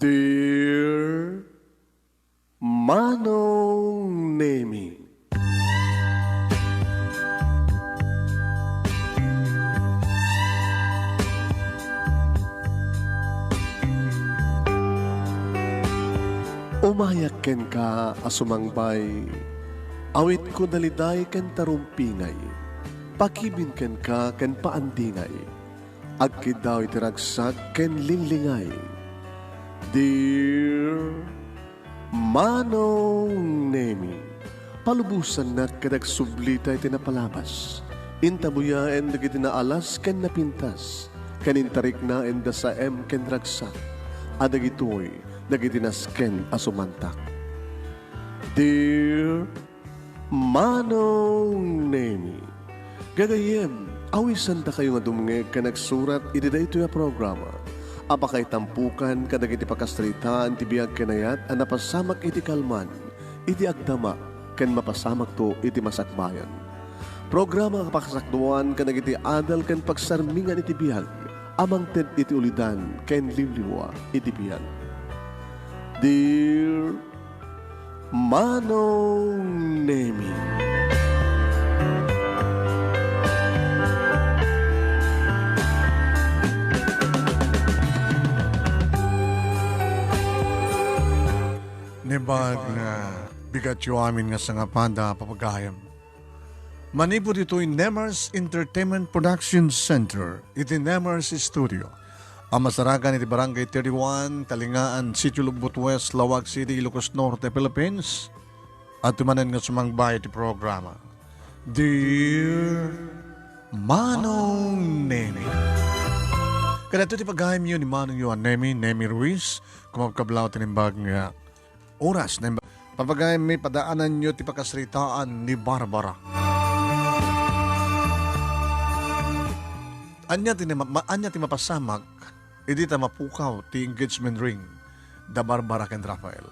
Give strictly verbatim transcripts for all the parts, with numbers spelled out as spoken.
Dear Manong Nemi. Umayak kenka a sumangbay. Awitko daliday ken tarumpingay. Pakibin kenka ken paandingay. Agkiddaw iti ragsak ken linglingay. Dear Manong Nemi, palubosannak ket agsublita iti napalabas. Intabuyaen dagiti naalas ken napintas, ken intariknaen da saem ken ragsak, a dagitoy dagiti nasken a sumantak. Dear Manong Nemi. Gagayyem, awisandakayo nga dumngeg ken agsurat iti daytoy a programa a pakaitampukan kadagiti pakasaritaan ti biag ken ayat a napasamak iti kalman, iti agdama, ken mapasamakto iti masakbayan. Programa a pakasakduan kadagiti adal ken pagsarmingan iti biag a mangted iti ulidan ken liwliwa iti biag. Dear Manong Nemi. Naimbag nga bigatyo amin nga sangapada, papagayam. Manipud ditoy Nemers Entertainment Production Center, iti Nemers Studio, a masarakan iti Barangay thirty-one, Talingaan, Sitio Lugbut West, Laoag City, Ilocos Norte, Philippines. Adtoy manen nga sumangbay iti programa, Dear Manong Nemi. Kadagitoy ti pagayamyo ni Manongyo a Nemi, Nemi Ruiz, kumakablaw ti naimbag nga oras, naimbag. Papagayammi, padaananyo ti pakasaritaan ni Barbara. Ania ti ma-, ma-, ania ti mapasamak idi ta mapukaw ti engagement ring da Barbara ken Rafael?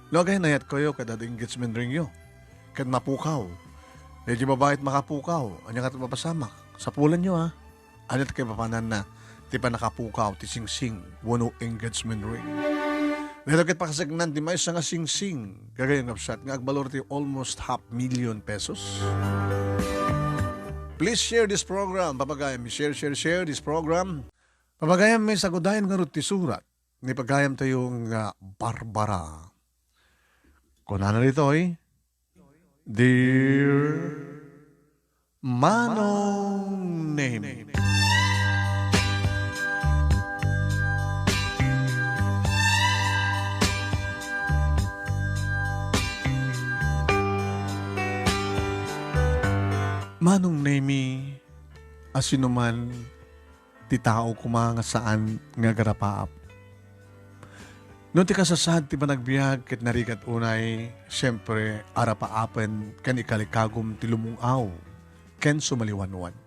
No, agayan, nayatkayo ket adda engagement ringyo, ket mapukaw. Daydi babai ti makapukaw, ania nga ti mapasamak? Sapulanyo, a. Ania ti kaipapananna ti pannakapukaw ti singsing wenno engagement ring? Daytoy ket pakasegnan ti maysa nga singsing, gagayyem, kabsat, nga agbalor ti almost half million pesos. Please share this program, papagayam. Share, share, share this program. Papagayam, may sagudayan ngarud ti surat ni pagayamtayo nga Barbara. Kunana ditoy, Dear Manong Nemi. Manong Nemi, asinoman ti tao koma nga saan nga agarapaap. No ti kasasaad ti panagbiag ket narigat unay, siempre, arapaapen ken ikalikagum ti lumung-aw ken sumaliwanwan.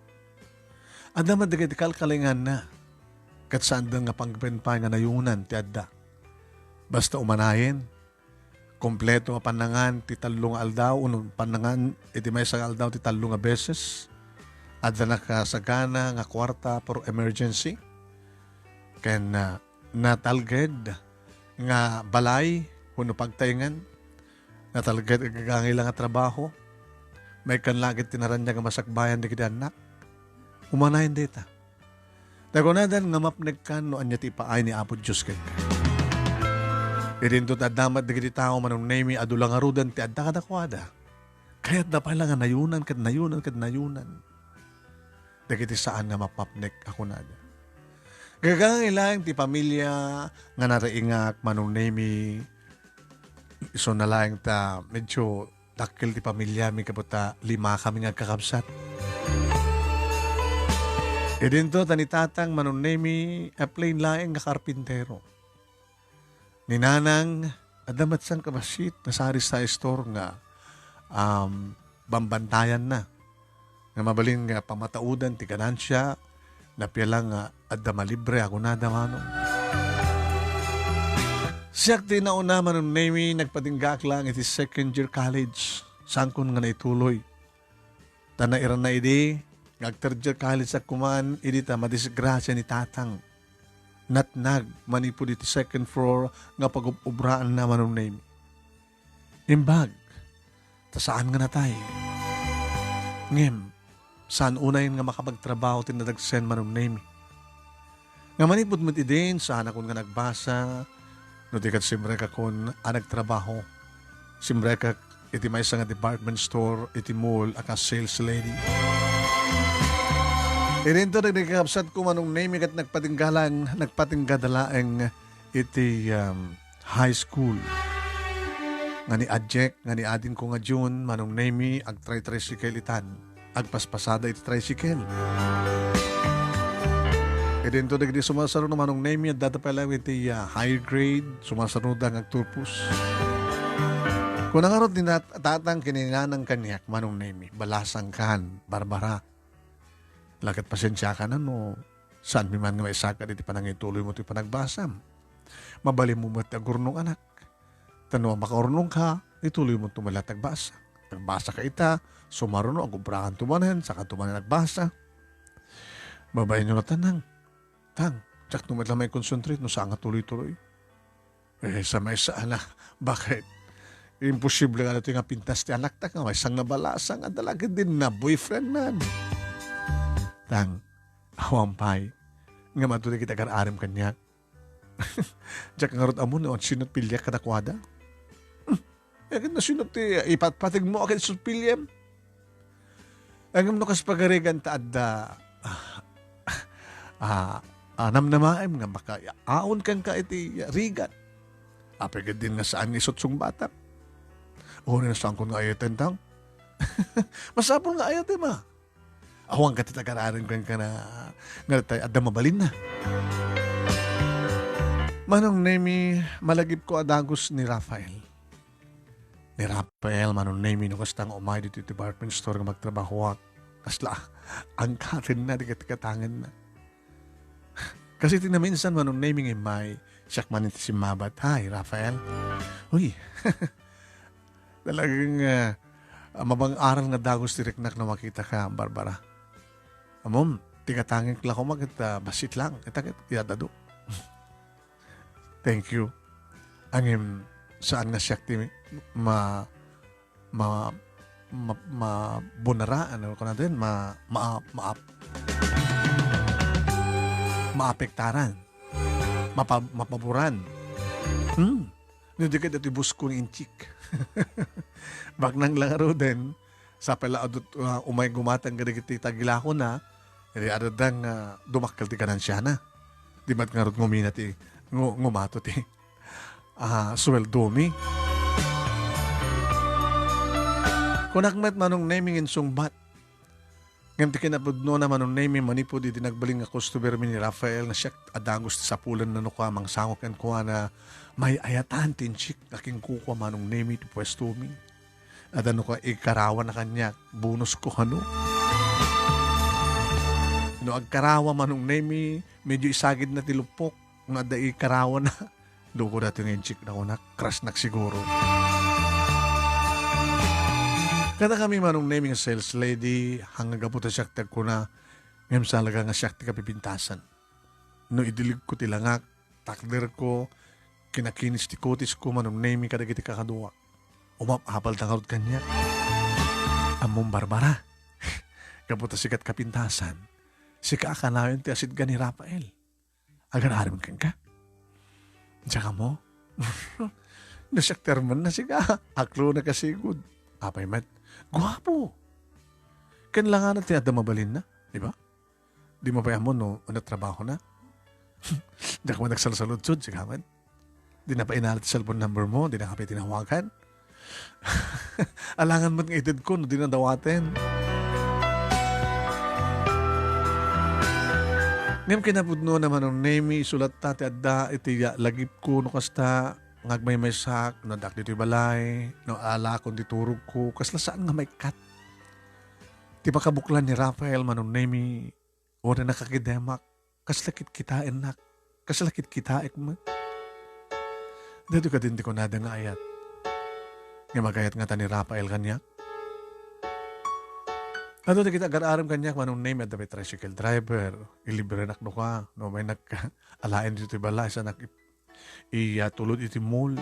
Adda met dagiti kalkalinganna, ket saanda nga pangpen pay nga nayunan ti adda. Basta umanayen, kompleto a pannangan ti tallo nga aldaw, wenno pannangan iti maysa nga aldaw ti tallo nga beses. Adda nakasagana nga kuarta for emergency. Ken, ah, natalged nga balay wenno pagtaengan. Natalged agagangila nga trabaho. Maikkan la ket ti naraniag a masakbayan dagiti annak. Umanayen dayta. Ta kunadan nga mapnekkan no ania ti ipaay ni Apo Dios kenka. Idinto ta adda met dagiti tao, Manong Nemi, adu la ngaruden ti adda kadakuada. Kayatda pay la nga nayunan ket nayunan ket nayunan dagiti saan nga mapapnek a kunada. Gagangay laeng ti pamilia nga nariingak, Manong Nemi, isuna laeng ta medyo dakkel ti pamiliami, gapu ta limakami nga agkakabsat. Idinto ta ni tatang, Manong Nemi, a plain laeng nga karpintero. Ni nanang, adda met sangkabassit nga sari-sari store nga, um, bambantayanna. Nga mabalin nga pamataudan ti ganansia, napia la nga adda malibre a kunada, Manong. Siak ti nauna, Manong Nemi, nagpatinggaak laeng iti second year college. Saankon nga naituloy. Ta nairana idi nga ag-third year college-ak koman idi ta madisgrasia ni tatang. natnag manipud iti second floor nga pagub-ubraanna, Manong Nemi. Imbag, ta saan nga natay. Ngem, saan unay nga makapagtrabaho ti nadagsen, Manong Nemi. Nga manipud met idin, saanakon nga nagbasa, no di ket simrekakon a nagtrabaho. Simrekak iti maysa nga department store iti mall a kas sales lady. Idinto dagiti kakabsatko, Manong Nemi, ket nagpatinggalang, nagpatinggada laeng iti, um, high school. Nga ni Ajek, nga ni adingko nga June, Manong Nemi, agtray-tricycle itan. Agpaspasada iti tricycle. Idinto dagiti sumarsarno, Manong Nemi, addada pay laeng iti, ah, higher grade, sumarsarnoda nga agturpos. Kuna ngarud ni nat-, tatang ken ni nanang kaniak, Manong Nemi, balasangkan, Barbara. Laket pasensiakan no saanmi man nga maisagad iti panangituloymo ti panagbasam. Mabalinmo met ti agurnong, anak. Ta no makaurnongka, ituloymo ti met la ti agbasa. Agbasaka ita, sumaruno, agubrakanto manen, sakanto manen agbasa. Babaenyo la, Tang. Tang, diakto met la maikonsentrate no saan nga tuloy-tuloy. Eh, sa maysa, anak, bakit? Imposible nga daytoy nga pintas ti anakta nga maysa nga balasang, adda la ketdin nga boyfriend-nan. Tang, awan pay. Ngem adtoy dagiti agar-arem kaniak. Diak ngarud ammo no sino ti piliak kadakuada. Hmm. Ket no sino ti ipatpategmo a ket isu ti piliem? Ngem no kas pagarigan ta adda, ah, ah, ah, namnamaem nga makaawan kenka iti rigat. Apay ketdin nga saan nga isut sungbatam? Uray no saanko nga ayaten, Tang. Masapul nga ayatem, a. Awan ket ti agar-arem kenka nga adda mabalinna. Manong Nemi, malagipko a dagus ni Rafael. Ni Rafael, Manong Nemi, no kasta nga umay ditoy department store nga magtrabahoak, kasla angkatenna, di ket katangenna. Kasi ti naminsan, Manong Nemi, nga immay, siak man ti simmabat, "Hi, Rafael." Uy, talagang, ah, mabang-aran nga dagus ti riknak no makitaka, Barbara. Ammom, ti katangek la koma ket, ah, bassit lang. Ita ket, iyadado. Thank you. Ngem, saan nga siak ti ma-, ma-, ma-, mabunara, ano, kunada, ma-, ma-, maap-, maapektaran, mapa-, mapaboran. Hmm. No di ket daytoy boss ko nga inchik. Baknang la ngaruden, sapay la adut-, ah, umay gumatang kadagiti tagilakona, idi adda nga dumakkel ti ganansiana. Di met ngarud ngumina ti, ngu-, ngumato ti, ah, sueldomi. Kunak met, Manong Nemi, nga insungbat. Ngem ti kinapudnona, Manong Nemi, manipud idi nagbalin nga customer mi ni Rafael nga siak a dagus ti sapulanna no kua, mangsangok kenkuana, may-ayatan ti inchik a kenkuana, Manong Nemi, ti puestomi. Adda no kua, ikarawana kaniak, bonus ko kano. No agkarawa, Manong Nemi, medyo isagidna ti luppok. No adda ikarawana, luko daytoy nga inchik na kunak, crush nak siguro. Kada kami, Manong Nemi, nga sales lady, hanggapu ta siak ti agkuna, ngem salaga nga siak ti kapipintasan. No idilig ko ti langak, takder ko, kinakinis ti kutis ko, Manong Nemi, kadagiti kakaduak. Umap-apal ta ngarud kaniak. Ammom, Barbara, gapu ta sika ti kapintasan, sika a kanayon ti asitgan ni Rafael. Agar-arem kenka? Diak ammo. No siak ti armenna, sika, aklonek a sigud. Apay met? Guapo. Ken langana ti adda mabalinna, di ba? Dimo pay ammo no, no trabahona. Diak man nagsalsaludsod, sika met. Dina pay inala ti cellphone number mo, dina ka pay tinawagan. Alangan met nga itedko no dina dawaten. Ngem kinapudnona, Manong Nemi, isulatta ti adda iti ya-, lagipko no kasta nga agmaymaysak, no addak ditoy balay, no alakon ti turogko, kasla saan nga maikkat. Ti pakabuklan ni Rafael, Manong Nemi, wen a nakakidemak, kasla kitkitaennak, kasla kitkitaek met. Daytoy kadin ti kunada nga ayat. Nga magayat ngata ni Rafael kaniak. Adu dagiti agar-arem kaniak, Manong Nemi, adda pay tricycle driver. Ilibrenak no ka, no may nag-, alaen ditoy balay, sanak ip-, iya tulod iti mall.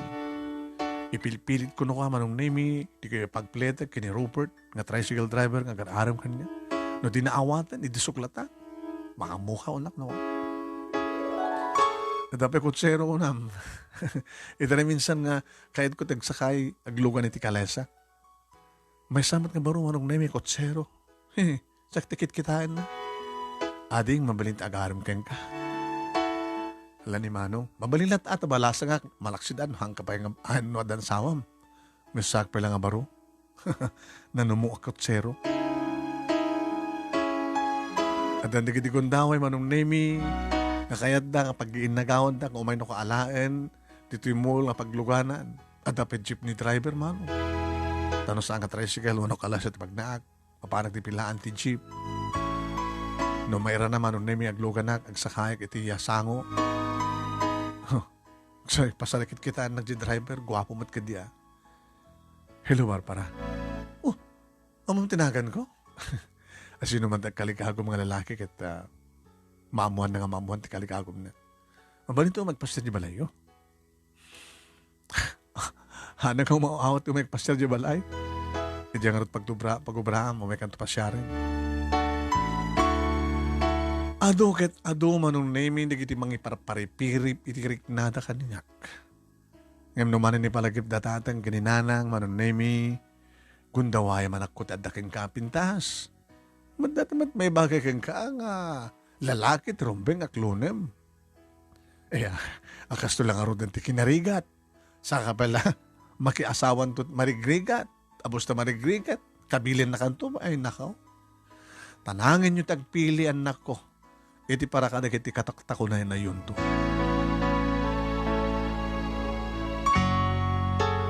Ipilpilit ko no ka, Manong Nemi, di kayo pagpletek kini Robert, nga tricycle driver, nga agar-arem kaniak. No di naawaten, idi suklatan. Makamukaw anak no. Adda pay kotsero unam. Iti minsan nga, kayat ko tagsakay, aglugan iti kalesa. Maysa met nga baro, Manong Nemi, kotsero. Siak ti kitkitaenna. Ading, mabalin ti agarem kenka. Ala ni Manong, mabalin latta ta balasangak, malaksid a, no, haanka pay nga, no, addan sawam. Ngem siak pay la nga baro. Nanumo a kotsero. Addan dagiti gundaway, Manong Nemi, nga kayatda nga pag-iinnagawanda, nga umay no kaalaen, ditoy mall nga pagluganan. Adda pay jeepney driver, Manong. Ta no saan nga tricycle, wenno kalesa ti pagnaak. Mapanak ti pilaan ti jeep. No mairana, Manong Nemi, agluganak, agsakayak iti iya sango. Huh. Say, pasarikit kitaennak ti driver, guapo met kadi a. Hello, Barbara. Oh, ammom ti naganko? Asino man ti agkaligagom nga lalaki ket, ah, maammoanna nga maammoan ti kaligagomna. Mabalinto, magpasiar ti balayyo. Haanka nga umaw-awat nga umay agpasiar ti balay. Idiay ngarud pagtubra-, pagubraam, umaykanto pasiaren. Adu ket adu, Manong Nemi, dagiti mangiparparipirip iti riknada kaniak. Ngem no manen ipalagip da tatang ken ni nanang, Manong Nemi, gundaway manakko ti adda kenka a pintas. Madda met maibagay kenka nga lalaki ti rumbeng a klonem. Iya, a kasto la ngaruden ti kinarigat. Saka pay la, makiasawanto marigrigat. Abus ta marigrigat, kabilinnakanto, ay nakaw. Tanangenyo ti agpili, annakko, iti para kadagiti kataktakunaynayonto.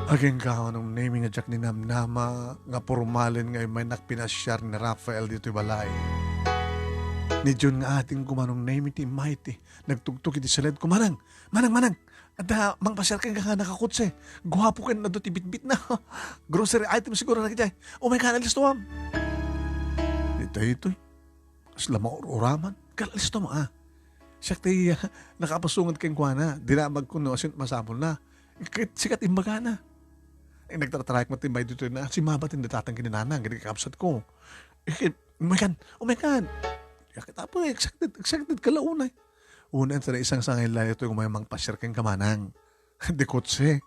Agingga, Manong Nemi, nga diak ninamnama nga purmalen nga immaynak pinasiar ni Rafael ditoy balay. Ni Jun nga atingko, Manong Nemi, ti immay ti nagtugtog iti saledko. Manang! Manang, manang! Adda mangpasiar kenka nga nakakotse. Guapo ken adu ti bitbitna. Grocery item siguro dagiti. Umayka, alistoam. Daytoy. Kasla maur-uraman. Kal-, alistoam, ah. Siak ti, ah, nakapasunget kenkuana. Dinamagko no asin masapulna. Ket sika ti imbagana. Eh, nagtartarayak met ti immay ditoy na. Simmaba ti nadatang ken ni nanang, ken ni kakabsatko. Eh, umaykan, umaykan. Ket apo, excited, excited ka la unay. Unayen ta naisangsangay la daytoy nga umay mangpasiar kenka, manang. Di kotse.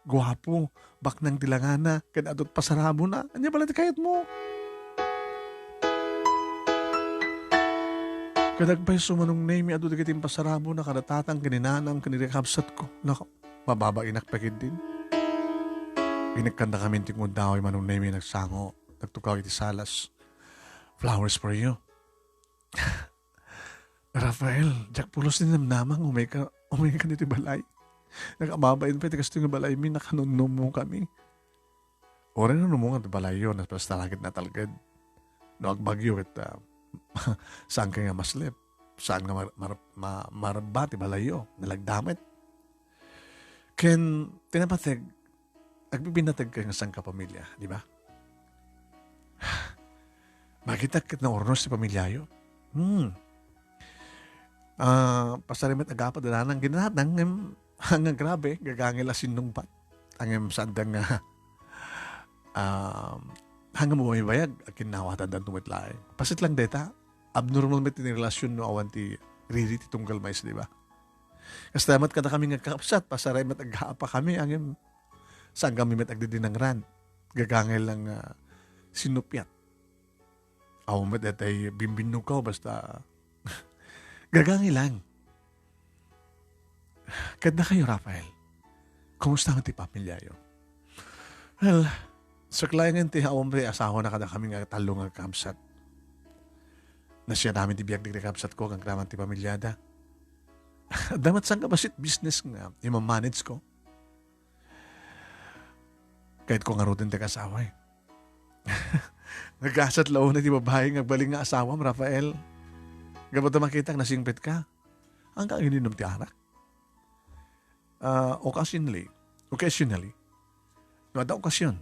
Guapo. Baknang ti langana. Ken adu ti pasarabona. Ania bala ti kayatmo? Ket agpayso, Manong Nemi, adu dagiti impasarabona kada tatang ken ni nanang ken ni kakabsatko. Nako, mababainak pay ketdin. Inikkandakamin ti gundaway, Manong Nemi, nagsango. Nagtukaw iti salas. Flowers for you. Rafael, diak pulos ti namnama nga umayka, umayka ditoy balay. Nakababain pay ti kastoy nga balaymi, nakanunnumo kami. Uray no numungan ti balayyo, napastalagit natalged. No agbagyo ket, ah, saan ka nga maslep? Saan nga mar-, mar-, ma-, marba ti balayyo? Nalagda met. Ken, ti napateg, agbibinnateg ka nga sangka pamilya, di ba? Makita ket naurnos ti pamilyayo. Hmm. Ah, pasarimet agapa dananang ginatang, ngem, nga grabe, gagangel a sinnungbat. Ngem saan da nga, ah, hanggang bumibayag, akinnawatandan to met laeng. Pasit lang deta, abnormal met ti relasyon no awan ti riri ti tunggal mais, di ba? Kasta met kada kami nga kakabsat, pasarimet agapa kami, ngem saan kami met agdidinangran. Gagangel lang, ah, sinupiat. Awan met detay bimbinnugaw, basta gagangel lang. Kadda kayo, Rafael? Kumusta nga ti pamilyayo? Well, saklayangan ti awan ti asawa na kada kami nga tallo nga kakabsat. Nasiat amin ti biag dagiti kakabsat ko, kagramman ti pamilyada. Damat sangka basit business nga imamanage ko. Kayat ko ngaruden ti kasaway. Nagasat la unay ti babai nga agbalin nga asawam, Rafael. Gapu ta makitak, nasingpet ka. Ang kagininum ti arak? Ah, occasionally. Occasionally. No, adda okasyon.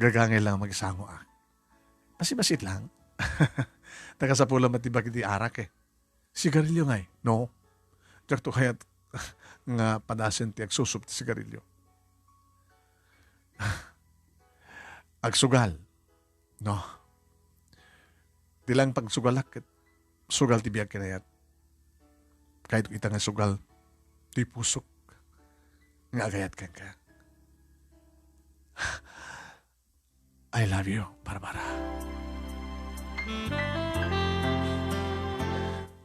Gagangay lang makisango, ah. Basi-basit lang. Nakasapulan met ti bagi ti arak, eh. Sigarilyo ngay? No. Diakto kayat nga padasen ti agsusup ti sigarilyo. Agsugal. No. Di lang pagsugalak ket sugal ti biag ken ayat. Kayat ita nga sugal ti pusok nga agayat kenka. I love you, Barbara.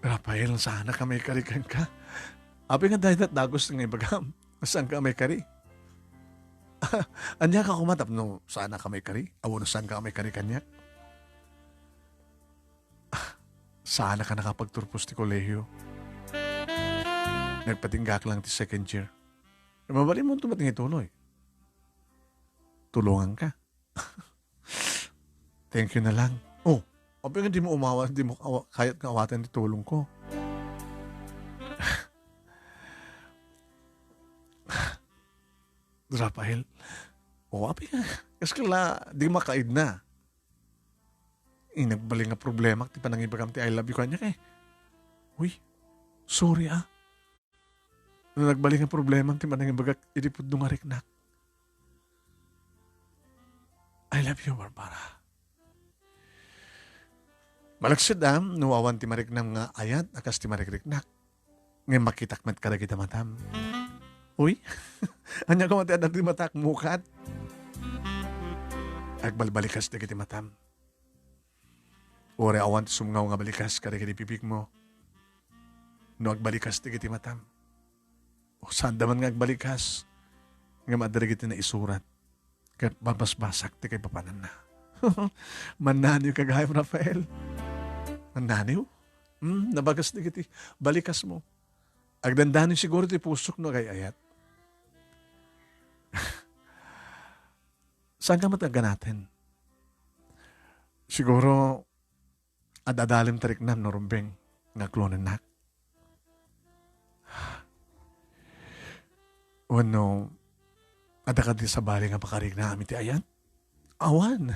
Rafael, saan ka maikari kenka? Apay nga dayta dagus nga ibagam? Saan ka maikari? Ania ka koma tapno saan ka maikari? Awan saan ka maikari kaniak? Saan ka nakapagturpos ti kolehiyo? Nagpatinggak lang ti second year. Mabalin mo tumat nga ituloy. Tulungan ka. Thank you na lang. Oh, apay nga di mo umawa, di mo awa-, kayat nga awaten ti tulong ko. Rafael, oh, apay nga, kas kala, di makaid na. Eh, nagbalin nga problema ti panangibagam ti I love you kaniak, eh. Uy, sorry, ah. No nagbalin nga problema ti manangibagak idi pudno nga riknak. I love you, Barbara. Malaksid, ah, no awan ti mariknam nga ayat a kas ti marikriknak. Ngem makitak met kadagiti matam. Uy, ania koma ti adda ti matak mukat? Agbalbalikas dagiti matam. Uray awan ti sumngaw nga balikas kadagiti bibigmo. No agbalikas dagiti matam. O, saanda man nga agbalikas, ngem adda dagiti naisurat ket babasbasak ti kaipapananna. Mannaniw ka gayam, Rafael. Mannaniw? Hmm, nabagas dagiti balikasmo. Agdandani siguro ti pusok no agay-ayat. Saan ka met aganaten? Siguro, ad-adalem ti riknam no rumbeng nga klonennak. Wenno, adda kadi sabali nga pakariknam iti ayat? Awan.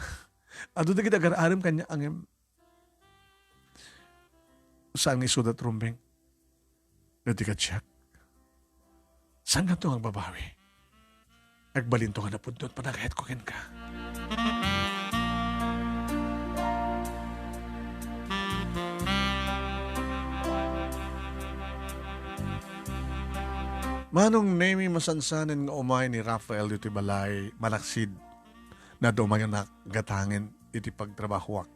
Adu dagiti agar-arem kaniak ngem saan nga isuda ti rumbeng. No di kadiak, saankanto nga agbabawi? Agbalinto nga napudno ti panagayatko kenka. Manong Nemy, masansanen nga umay ni Rafael ditoy balay, malaksid no adda umayen a gatangen iti pagtrabahoak.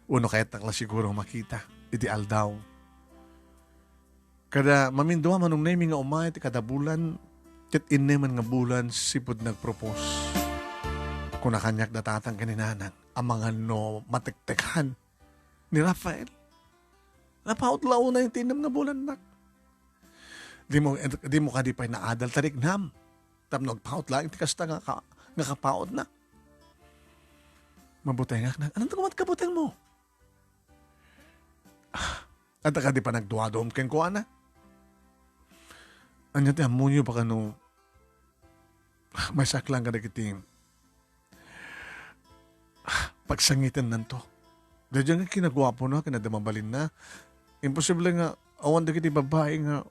Wenno kayatnak la siguro makita iti aldaw. Kada mamindua, Manong Nemy, nga umay ti kada bulan, ket inneman nga bulan sipud nagpropose. Kuna kaniak da tatang ken ni nanang, amangan no matektekan ni Rafael. Napaut la unay ti innem nga bulannak. Dimo, dimo kadi pay naadal ti riknam tapno agpaut laeng ti kasta nga ka-, nga kapautna. Mabutengak na. Anonto koma ti kabutengmo? Ah, adda kadi panagduadum kenkuana? Ania ti ammoyo, baka no maysak lang kadagiti pagsangitennanto. Daydiay nga kinaguapona ken adda mabalinna. Imposible nga awan dagiti babbai nga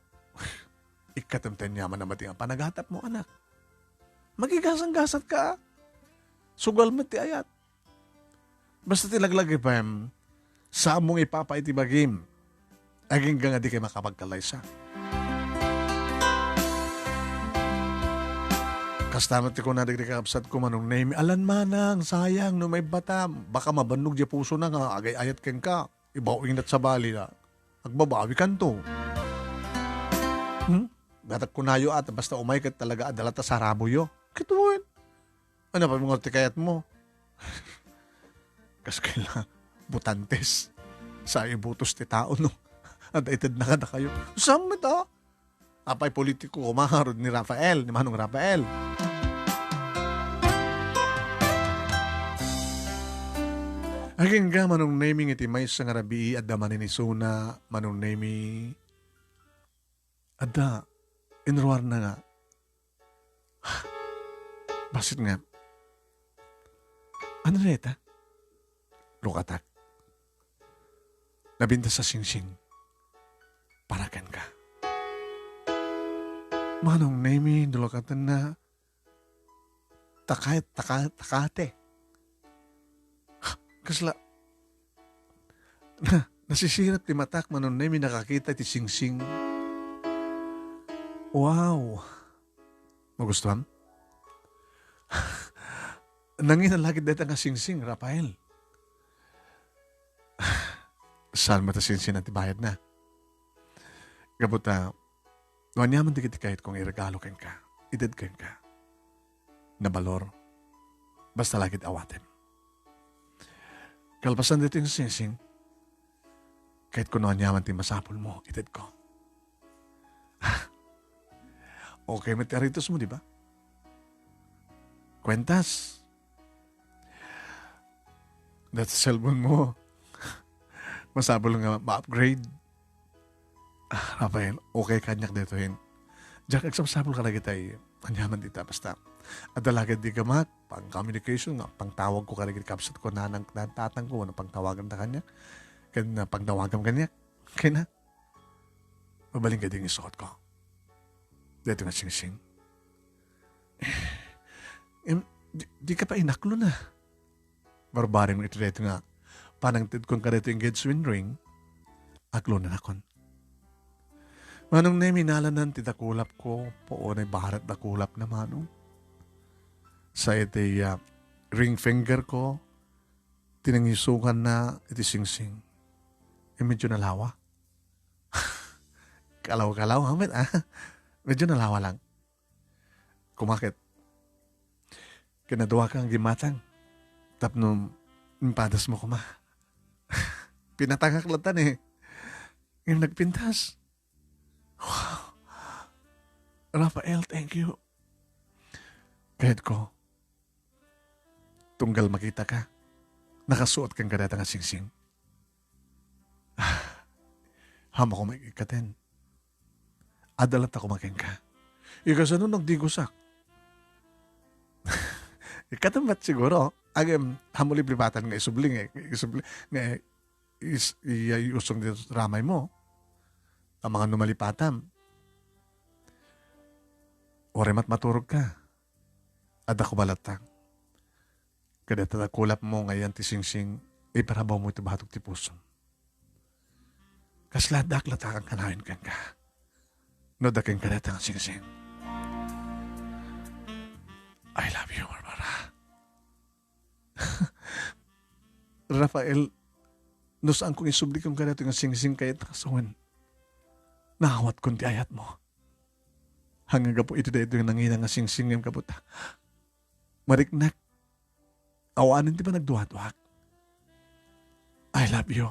ikkatem ti aniaman a madi nga panagatapmo, anak. Magigasanggasatka. Sugal met ti ayat. Basta ti laglagipem, saanmo nga ipapa iti bagim. Agingga nga dikay makapagkallaysa. Kasta met ti kuna dagiti kakabsatko, Manong Nemy, alan manang, sayang no maibbatam. Baka mabannog diay pusona nga agay-ayat kenka. Ibaw inat sabali na. Agbabawikanto. Hmm? Datag kunayo at basta umay ket talaga adda la ta saraboyo. Ket wen. Ania pay nga ti kayatmo? Kas kayla, butantes. Sa ibutos ti tao, no? Adda itedna kadakayo. Saan met, ah? Apay politiko koma ngarud ni Rafael, ni Manong Rafael. Agingga, Manong Nemy, iti maysa nga rabii, adda maninisuna, Manong Nemy. Adda, inruarna nga. Bassit nga. Ano na ita? Lukatak. Napintas a singsing para kenka. Manong Nemi, dulakatenna, takay, taka-, takate. Kasla, na, nasisirat ti matak, Manong Nemi, nakakita iti singsing. Wow! Magustuhan? Nangina la ket dayta nga singsing, Rafael. Saan met a singsing ti bayadna? Gapu ta, no aniaman dagiti kayatko nga iregalo kenka, ited kenka. Nabalor. Basta la ket awatem. Kalpasan daytoy nga singsing, kayatko no aniaman ti masapulmo, itedko. Okay met ti aritosmo, di ba? Kuentas. That cellphone mo, masapul nga ma-upgrade. Ah, Rafael, okay kaniak daytoyen. Diak agsapsapul kadagitay aniaman dita, basta adda la ket di gamak, pang-communication nga, pangtawagko kadagiti kabsatko, nanang, nan-, tatangko, wenno pangtawaganda kaniak, ken, ah, pangtawagam kaniak. Okay na. Mabalin kadi nga isuotko. Daytoy nga singsing. Em, di, di ka pa inaklona. Barbareng iti daytoy nga panangtedkon kadaytoy engagement ring, aklonanakon. Manong Nemi, nalanan ti dakulapko, puonay barat dakulapna, Manong. Sa iti, ah, ring finger ko, tinangisokanna iti singsing. Eh, medyo nalawa. Kalaw-kalaw, ha, met, ah. Medyo nalawa lang. Kumaket. Kinaduaka nga gimmatang. Tapno impadasmo koma. Pinatangak latta ni. Ngem nagpintas. Wow. Rafael, thank you. Kayatko, tunggal makitaka, nakasuot kenka dayta nga singsing. Haanko koma ikkaten. Adda latta koma kenka. Ikasano nagdigosak? Ikkaten met siguro. Agem, haanmo liplipatan nga isubli, nga isubli, nga is-, iya-, iusong ditoy ramaymo. Amangan no malipatam. Uray met maturogka. Adda koma latta. Kadayta dakulapmo nga ayan ti singsing, iparabawmo iti batok ti pusom. Kasla addaak latta nga kanayon kenka. No adda kenka dayta nga singsing. I love you, Barbara. Rafael, no saanko nga isubli kenka daytoy nga singsing, kayatko a sawen, naawatkon ti ayatmo. Haan nga gapu iti daytoy nga nangina nga singsing ngem gapu ta mariknak. Awanen ti panagduaduak. I love you.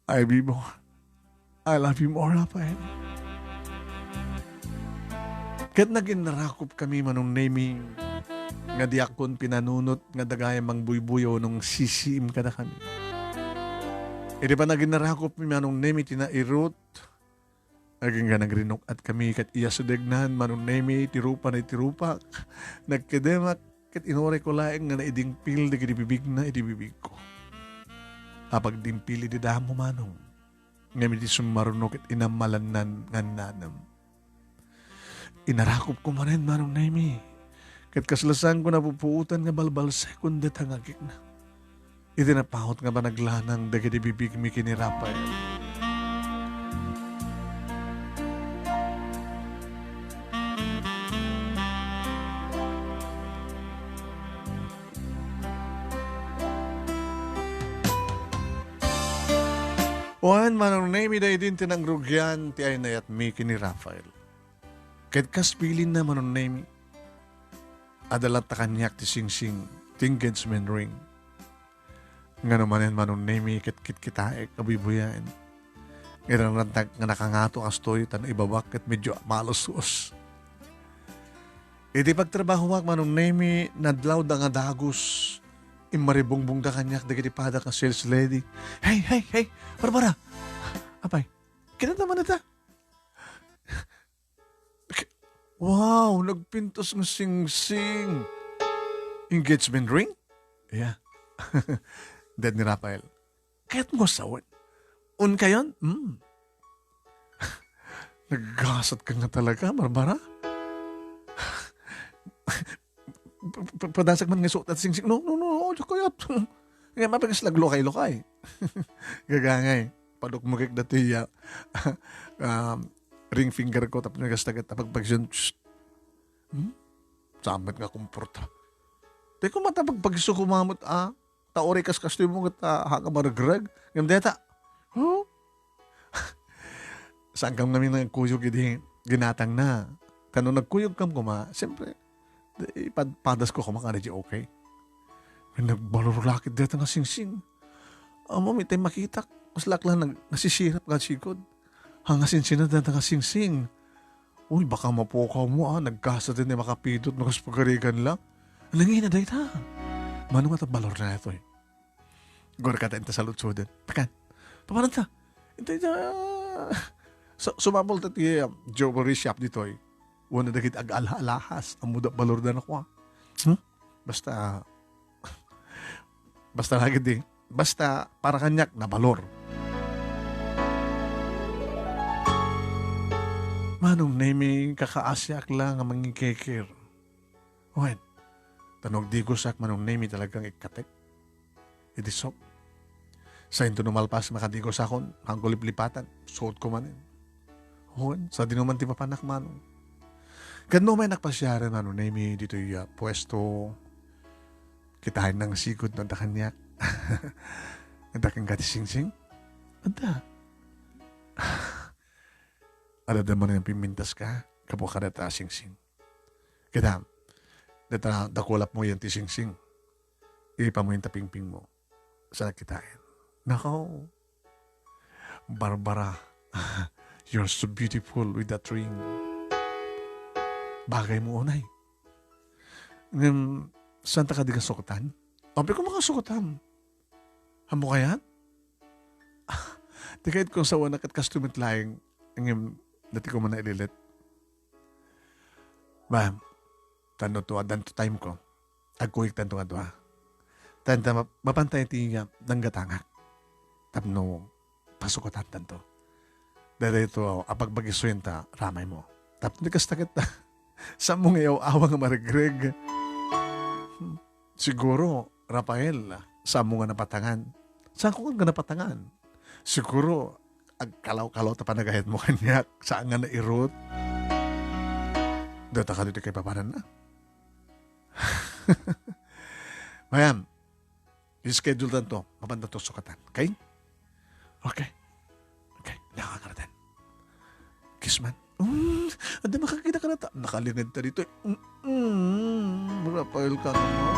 I be more. I love you more, Rafael. Ket naginnarakop kami, Manong Nemi, nga diakon pinanunot nga dagay a mangbuybuyaw no sisiim kadakami. Idi panaginnarakop mi, Manong Nemi, ti nairut, agingga nagrinuk-at kami ket iya sidegnan, Manong Nemi, ti rupa na iti rupak. Nagkedemak, ket inurayko laeng nga naidingpil dagiti bibigna iti bibigko. Apagdimpil idi damo, Manong, ngem idi summaruno ket inammalannan nga annanem. Inarakopko manen, Manong Nemi, ket kasla saanko napupuotan nga balbalsekon dayta nga agikna. Iti napaut nga panaglanang dagiti bibigmi ken ni Rafael. Wen, Manong Nemi, daydi ti nangrugian ti ay-ayatmi ken ni Rafael. Ket kas bilinna, Manong Nemi, adda latta kaniak ti singsing, ti engagement ring. Ngano manen, Manong Nemi, ket kitkitaek a buybuyaen. Iranrantak nga nakangato kastoy, ta no ibabak ket medyo malusos. Iti pagtrabahoak, Manong Nemi, nadlawda nga dagus. Immaribungbongda kaniak dagiti padak nga sales lady. "Hey, hey, hey, Barbara!" "Apay, kinanta man ita?" "Wow, nagpintas nga singsing." "Engagement ring?" "Yeah." Dayta ni Rafael. "Kayatmo a sawen?" Unkayon? Hmm. Naggasat ka nga talaga, Barbara. Pa-, pa-, padasag man nga isuot ti singsing. No, no, no, no, di kayat. Nga mapagas laglukay-lukay. Gagangay. Padukmukek dati ya. Um, ring finger ko, tapos nagas tagat, tapagpagsun, psst. Hmm? Samit nga kumporta. Di ko matapagpagsu kumamot, ah. Ta uray kas kastoy mo ket, ah, hanga maregreg. Ngem deta. Huh? Saan kam ngamin nagkuyog idi ginatangna? Ta no nagkuyog kam koma, siyempre, di, ipad-, padas ko koma ka di okay. Nagbalor lakit deta nga singsing. Amo, mitay makitak. Mas lakla nag-, nasisirap nga sigod. Hanga sinsina deta nga singsing. Uy, baka mapukaw mo, ah. Nagkasa din ni makapidot, no, kas pagarigan lang. Nangina dayta. Mano nga ta balor na ito, eh. Gor ka ta inta salutsoden. Takan. Papanan ta. Inta ita. Su-, sumapol ta ti, um, jewelry shop ditoy. Wala dagit ag-alahas. Ang muda balor na nakuha. Hmm? Basta, basta lagi di. Basta para kaniak nabalor. Manong Nemi, kakaasiak la nga mangikeker. Wen, ta no agdigosak, Manong Nemi, talagang ikkatek. Idi sok. Sainto no malpas makadigosakon, hangko liplipatan, suotko manen. Wen, sadino man ti papanak, Manong. Ket no may nakpasiaren, Manong Nemi, ditoy, ah, puesto, kitaen nang sigud no adda kaniak. Adda kenka ti singsing? Adda. Adda man nga pimintas ka, gapu kadata a singsing. Kita, data dakulap mo yan ti singsing. Ipa mo yan ta pingping mo. Sa nakitaen. Nako. Barbara, you're so beautiful with that ring. Bagay mo, unay. Ngem, saan ta kadi nga sukotan? Apay ko makasukotan. Amo kayat? Di kayat kong sawana ket kasto met laeng, ngem, dati ko man naililit. Ba, tano to, addan to time ko. Agkuyog tanto nga dua. Tanta, map-, mapantay ti, ah, nanggatangak. Tapno, pasukatan tanto. Daytoy to, apagbagisuen ta, ramay mo. Tapno, di kasta ket, saan mo nga yaw-awa nga maregreg? Hmm. Siguro, Rafael, saan mo nga napatangan? Saan ko nga napatangan? Siguro, agkalaw-kalaw ta panagayat mo kaniak, saan nga nairut? Data ka dito kay papanan na. Mayam, i-schedule tanto, mapanda to sukatan. Okay? Okay. Okay. Nakakaratan. Kiss man. Mm, anda makakita ka na ta? Nakalingad ta dito. Mm, mm, Rafael ka naman.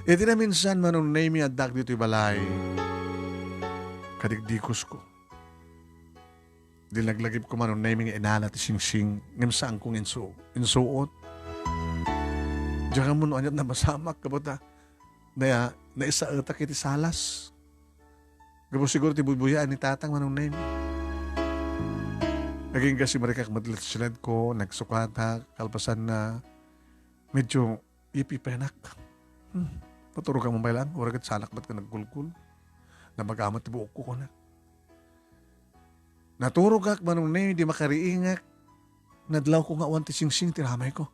Iti na minsan, Manong Nemi, addak dito'y balay. Kadigdigos ko. Di naglagip ko, Manong Nemi, nga inala ti singsing, ngem saan kong insu-, insuot. Diyan ka mo no anyat na masamak, kabata, na, naisaetak iti salas. Gapu siguro ti buybuya ni tatang, Manong Nemi. Naging kasi marikak, madlat silad ko, nagsukatak, kalpasan na, medyo ipipenak. Hmm. Naturog ka mo pay lang, ura ket salak bat ka naggulgul. Nabagamat ti buok ko, kuna. Naturogak, Manong Nemi, di makariingak. Nadlaw ko nga awan ti singsing ti ramay ko.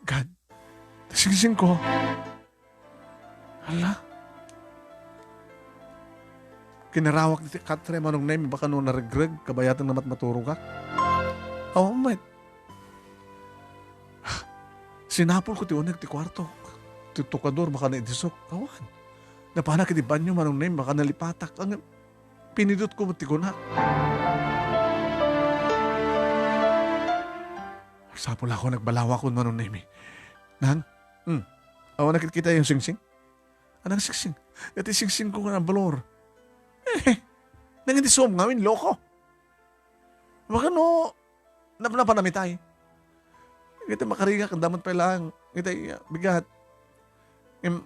God, ti singsing ko. Hala. Kinarawak ti katre, Manong Nemi, baka no naregreg, kabayatan nga matmaturogak. Awan met. Sinapol ko ti uneg ti kuarto. Ti tukador, baka naidisok. Awan. Napanak iti banyo, Manong Nemi, baka nalipatak. Ang pinidot ko met ti kunak. Sapol ako, nagbalawakon, Manong Nemi. Nang? Hmm. Awan nakitkita yung singsing? Anang singsing? Dati singsing ko nga nabalor. Eh, nang hindi sum ngamin, loko. Baka no, nap-, napanamitay. Kita makarigak, ang damat pa lang. Kita, iya, bigat. Em,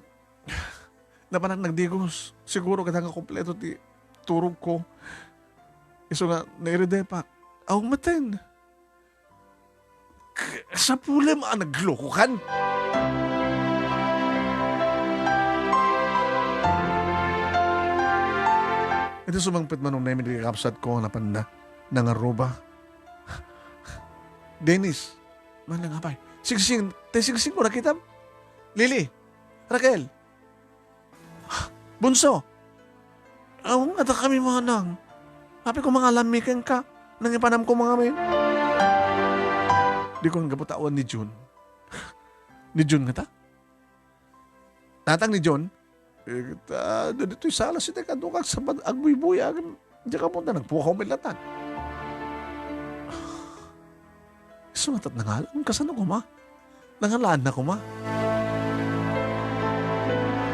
napanak nagdigos. Siguro kita nga kompleto ti turog ko. Isu nga, nairedepak. Aw, maten. K-, sapulem a naglokokan. Iti sumangpet Manong Nemi, dagiti kakabsatko, napanna, nangaruba. Dennis, manang apay. Singsing, tay singsingko, nakitam? Lily, Raquel, Bunso, awan nga da kami manang. Apay ko mangalammi kenka, nangipanamko mangamin. Di ko gapu ta awan ni Jun. Ni Jun nga ta? Tatang ni Jun? Eh, ta, ditoy sala sita kadukak sa pag-, agbuybuya. Diak ammo ta nagpukaw met latta. Isu nga tat nangalan, kasano koma? Nangalaanna koma?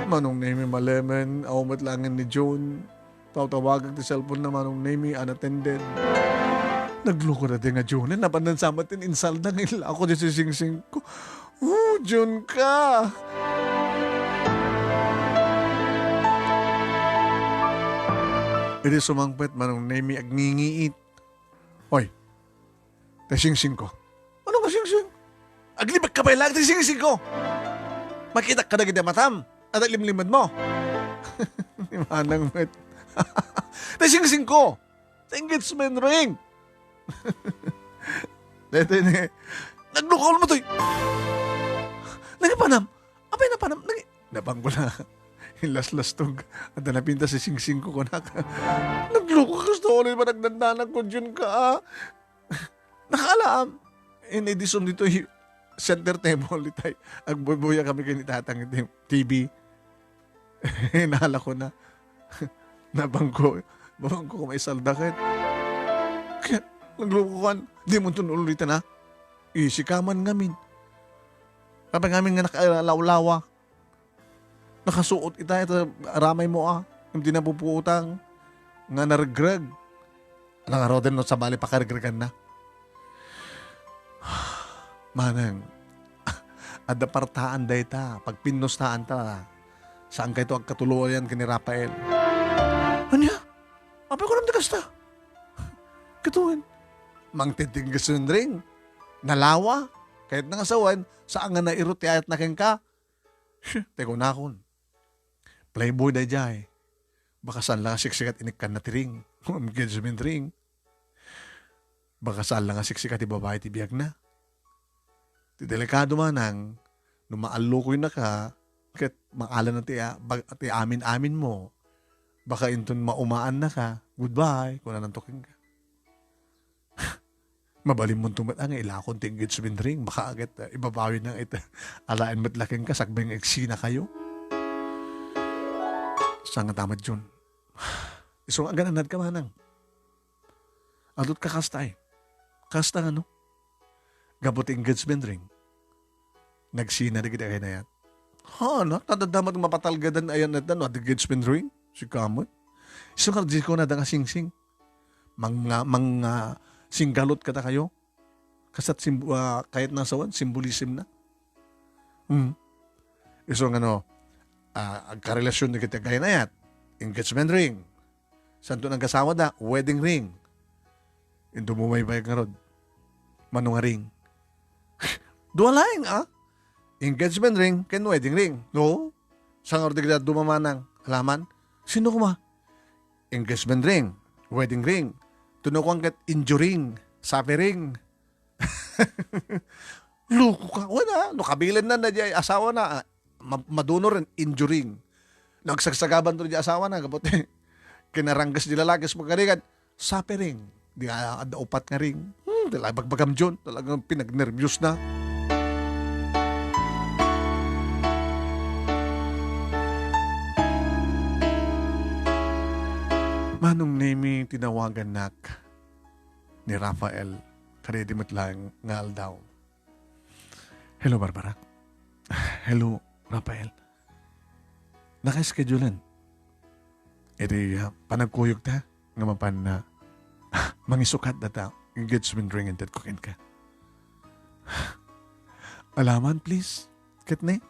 Manong Nemi, malemen, awan met laeng ni Jun. Tawtawagak ti cellphone na Manong Nemi, unattended. Nagloko dayta nga Jun. Napandan sa met ti insalda nga ilako ti singsingko. Oh, Jun ka! Idi sumangpet Manong Nemi, agngingiit. Hoy, tay singsingko. Ano nga singsing? Aglibek ka pay laeng tay singsingko. Makitak kadagiti matam. Adda limlimed mo. Ni manang met. Tay singsingko. Tay engagement ring. Daytoy ni, naglukol mo toy. Nangipanam. Apay napanam? Nangi-, nabangko la. Ilaslastog. Adda napintas ti singsingko, kunak. Nagloko ka, kastoy ulit ba nagdandanak ko, Jun ka, ah? Nakaalaam. Inidisum ditoy center table itay. Agbuybuya kami ken ni tatang iti T V. Inala ko na. Nabangko. Bangko ko maisalda ket. Ket, naglukokan. Di mo tun ulitan, ha? Isi ka man ngamin. Apay ngamin nga nakalawlawa. Nakasuot ita, ita aramay mo, ah. Iti napupuotang nga naregreg. Ala ngaruden no sabali pakaregreganna. Manang, adda partaan dayta, pagpinnustaanta. Saan kayto agkatuloyan ken ni Rafael? Ania? Apay kunam ti kasta? Kitaen. Mangted ti engagement ring. Nalawa. Kayatna nga sawen, saan nga nairut ti ayatna kenka. Shh, ti kunakon. Playboy daydiay. Baka saan la nga siksika ti inikkanna ti ring. Engagement ring. Baka saan la nga siksika ti babai ti biagna. Ti delikado manang, no maallukoynaka, ket makalanna ti a-, bag-, ti amin-aminmo. Baka inton maumaannaka, "Goodbye," kunananto kenka. Mabalinmonto met nga ilakon ti engagement ring, baka ket, uh, ibabawina iti alaen met la kenka, sakbay nga agsinakayo. Saan nga ta met, Jun? Isu nga agan-anadka manang. Adut ka kasta, eh. Kasta nga no? Gapu ti engagement ring. Nagsina dagiti agayna-ayat. Ha, na? Tadadama ti mapatalgadan ayan na no? Engagement ring? Sika met. Isu nga di ko na da nga singsing. Mang-, nga, mang-, nga singgalot kadakayo. Kasat simb-, ah, kayat na sawan, symbolism na. Hmm. Isu nga no, ah, agkarelasion dagiti agayna-ayat. Engagement ring. Santo nagasawa da, wedding ring. Inton bumaybayag ngarud. Mano nga ring? Dua laeng, ah. Engagement ring ken wedding ring. No? Sa ngarud dagiti dumamanang. Alaman? Sino kuma? Engagement ring, wedding ring. Tuno kuan ket injuring, suffering. Loko ka. Wala. No kabilan na, na di ay asawa na. Ah, ma-, maduno rin, injuring. Nagsagsagaban to di asawa na. Kapot, kinaranggas di lalaki sa pagkarigan. Suffering. Di nga adda upat nga ring. Hmm, talaga bagbagam Jun. Talagang pinagnervyos na. Manong Nemi, tinawagannak ni Rafael. Kadaydi met laeng nga aldaw. Hello, Barbara. Hello, Rafael. Naka-schedulean. Iti, ah, panagkuyog ta, nga mapan na, mangisukat data, engagement ring inted ko kenka. Alaman, please. Ket ne?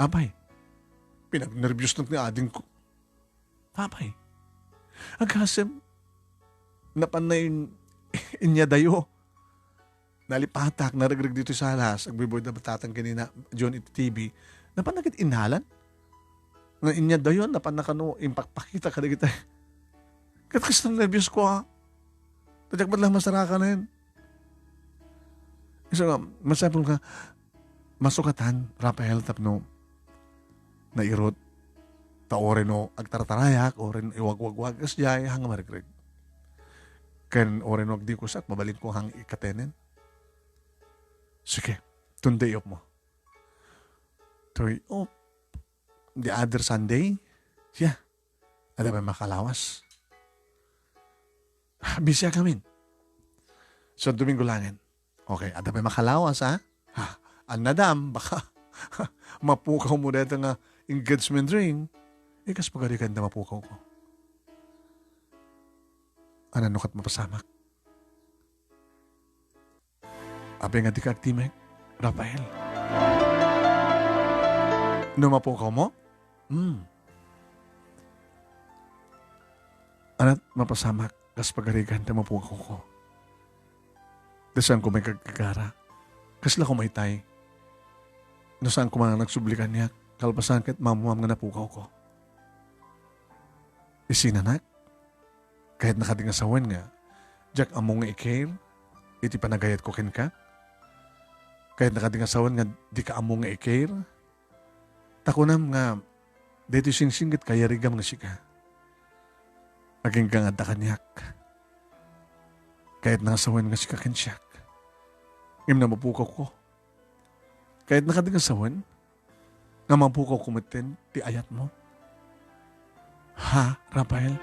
Apay, pinagnervyos na ti adingko. Apay, agasem, napan na in-, inyadayo. Nalipatak, naregreg ditoy salas, agbuybuy da tatang ken ni Jun iti T V. Napan na ket innalan? Nga inya dayon, napan na kano impakpakita kadagita. Ket kas nerbios ko, ha? Tadiak met la masarakanen. Isu nga, masapul nga, masukatan, Rafael, tapno nairut. Ta uray no agtartarayak, uray no iwagwagwag, kasdiay, hanga marigreg. Ken uray no agdikosak, mabalinko hang ikatenen. Sige, toy day off mo. Toy off. The other Sunday, siya. Adda pay makalawas. Busy a gamin. So, Domingo langen. Okay, adda pay makalawas, ha? Ha, annadam, baka mapukaw mo dayta nga engagement ring. Eh, kas pagarigan da mapukaw ko. Anan no ket mapasamak? Apay nga dika agtimek, Rafael? No mapukaw mo? Hmm. Ania ti mapasamak kas pagarigan ta mapukaw ko? Ta saanko maikagagara. Kasla ko maytay? No saanko man a nagsubli kaniak, kalpasan ket maammuam nga napukaw ko. Isinanak? Kayatna kadi nga sawen nga diak ammo nga i-care iti panagayatko kenka? Kayatna kadi nga sawen nga dika ammo nga i-care? Ta kunam nga daytoy singsing ket kayarigam nga sika. Agingga nga adda kaniak. Kayatna nga sawen nga sika ken siak. Ngem no mapukaw ko. Kayatna kadi nga sawen nga mapukaw ko metten ti ayatmo. Ha, Rafael?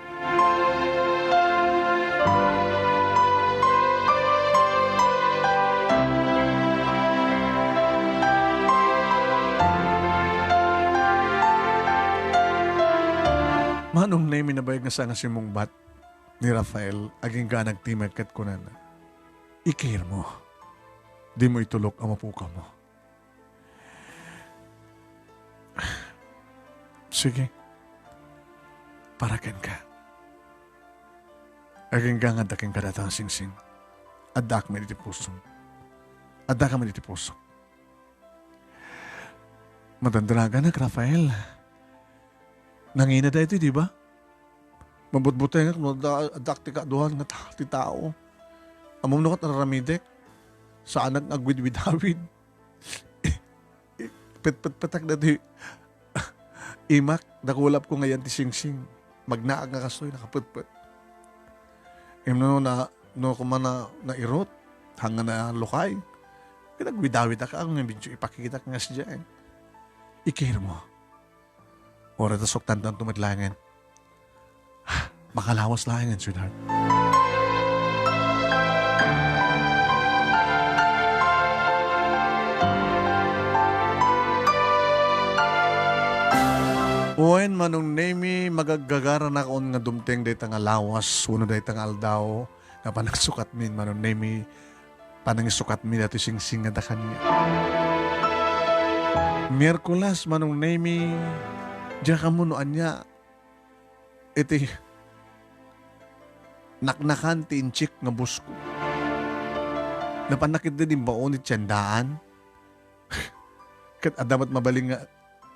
Manong Nemi, nabayag nga saan nga simmungbat ni Rafael, agingga a nagtimek ket kunana, "I-care mo. Dimo itulok a mapukaw mo." Sige. Para kenka. Agingga nga adda kenka dayta nga singsing. Addaak met iti pusom. Addaka met iti pusok. Madandanagan, Rafael. Nangina daytoy, di ba? Mabutbutengak no adda, addaak ti kaaduan nga ta-, ti tao. Ammom no ket aramidek. Saanak nga agwidwidawid. Petpetpetak daytoy imak, dakulapko nga yan ti singsing. Magnaag nga kastoy, nakapetpet. Ngem no na, no koma na, nairut, hanga na lukay. Ket agwidawid ak, ang medyo ipakitak nga siya, eh. I-care mo. Uray ta suktanto met laengen. Makalawas laengen, sweetheart. Wen, Manong Nemi, magaggagaranak on nga dumteng dayta nga lawas, wenno dayta nga aldaw, nga panagsukatmi, Manong Nemi, panangisukatmi daytoy singsing nga adda kaniak. Miyerkules, Manong Nemi, diak ammo no ania iti naknakan ti inchik nga busko. Napannak iti dimbaon iti tiendaan. Ket adda met mabalin nga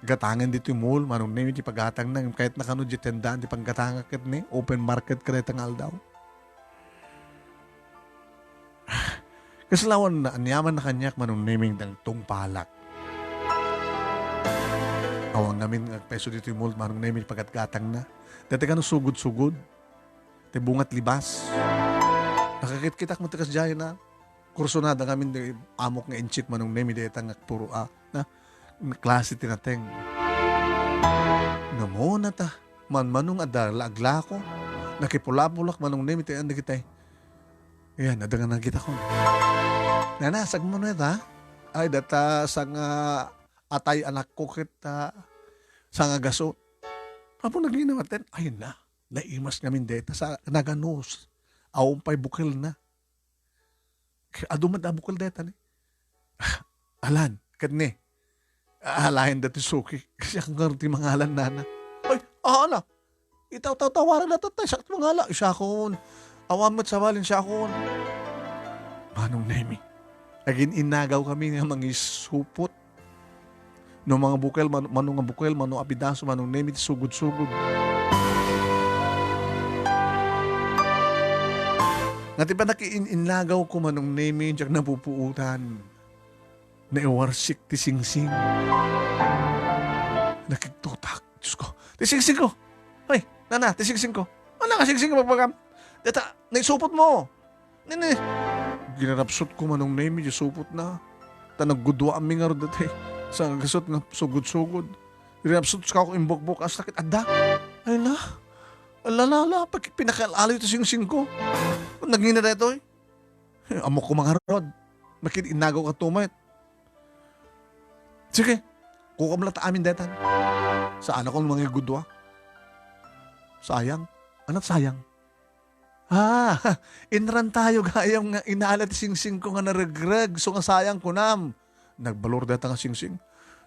gatangen ditoy mall, Manong Nemi, ti pagatangna, ngem kayatna kano diay tiendaan ti panggatangak ket ni open market kadayta nga aldaw. Kasla awan aniamanna kaniak, Manong Nemi, dayta nga tungpalak. Awan ngamin nga agpeso ditoy mall, Manong Nemi, ti pagatgatangna. Dayta kano sugod-sugod. Ti bungat libas. Nakakitkitak met ti kasdiay na. Kursonada ngamin ti amok nga inchik, Manong Nemi, dayta nga puro, ah, na, klase ti nateng. Namuna ta, manmanong adda la aglako. Nakipulapulak, Manong Nemi, ti anda kitay. Yan, adda nga nakitakon. Nana, sagmo na ita? Ay, dayta sanga atay anakko ket, ah, sanga gaso. Apo naginawaten, ay na. Naimas ngamin dayta sa naganus. Awan pay bukelna. Adu met a bukel dayta ni. Alan, ket ni. Alaen da ti suki. Siak ngarud ti mangalan, nana. Ay, ala. Itaw-taw-tawaran na tatay, siak ti mangala. Siakon. Awan met sabalin, siakon. Manong Nemi. Agin-innagaw kami nga mangisupot. No mano nga bukel, mano, mano nga bukel, mano a pedaso, Manong Nemi, ti sugodsugod. Nga ti panakiin-innagaw ko, Manong Nemi, diak napupuotan. Naiwarsik ti singsing. Nakigtutak. Diyos ko. Ti singsing ko. Ay, nana, ti singsing ko. Ano nga singsing mo, bagam? Deta, naisupot mo. Nini. Ginarapsot ko, Manong Nemi, di supot na. Ta nagguduaanmi ngarud dati. Sa gasot nga sugod-sugod. Ginarapsot ka ako imbokbok. As sakit. Adda. Ay na. Ala, ala, ala. Pag-, pinakal-alaw ito singsing ko. Nagina daytoy. Ammok ko mangarod. Makit-innagaw ka tumet. Sige, kukuam la ta amin detan. Saan ako mangigudua? Sayang. Anat sayang? Ah, inran tayo gayam nga inala ti singsing ko nga naregreg, so nga sayang kunam. Nagbalor dayta nga singsing.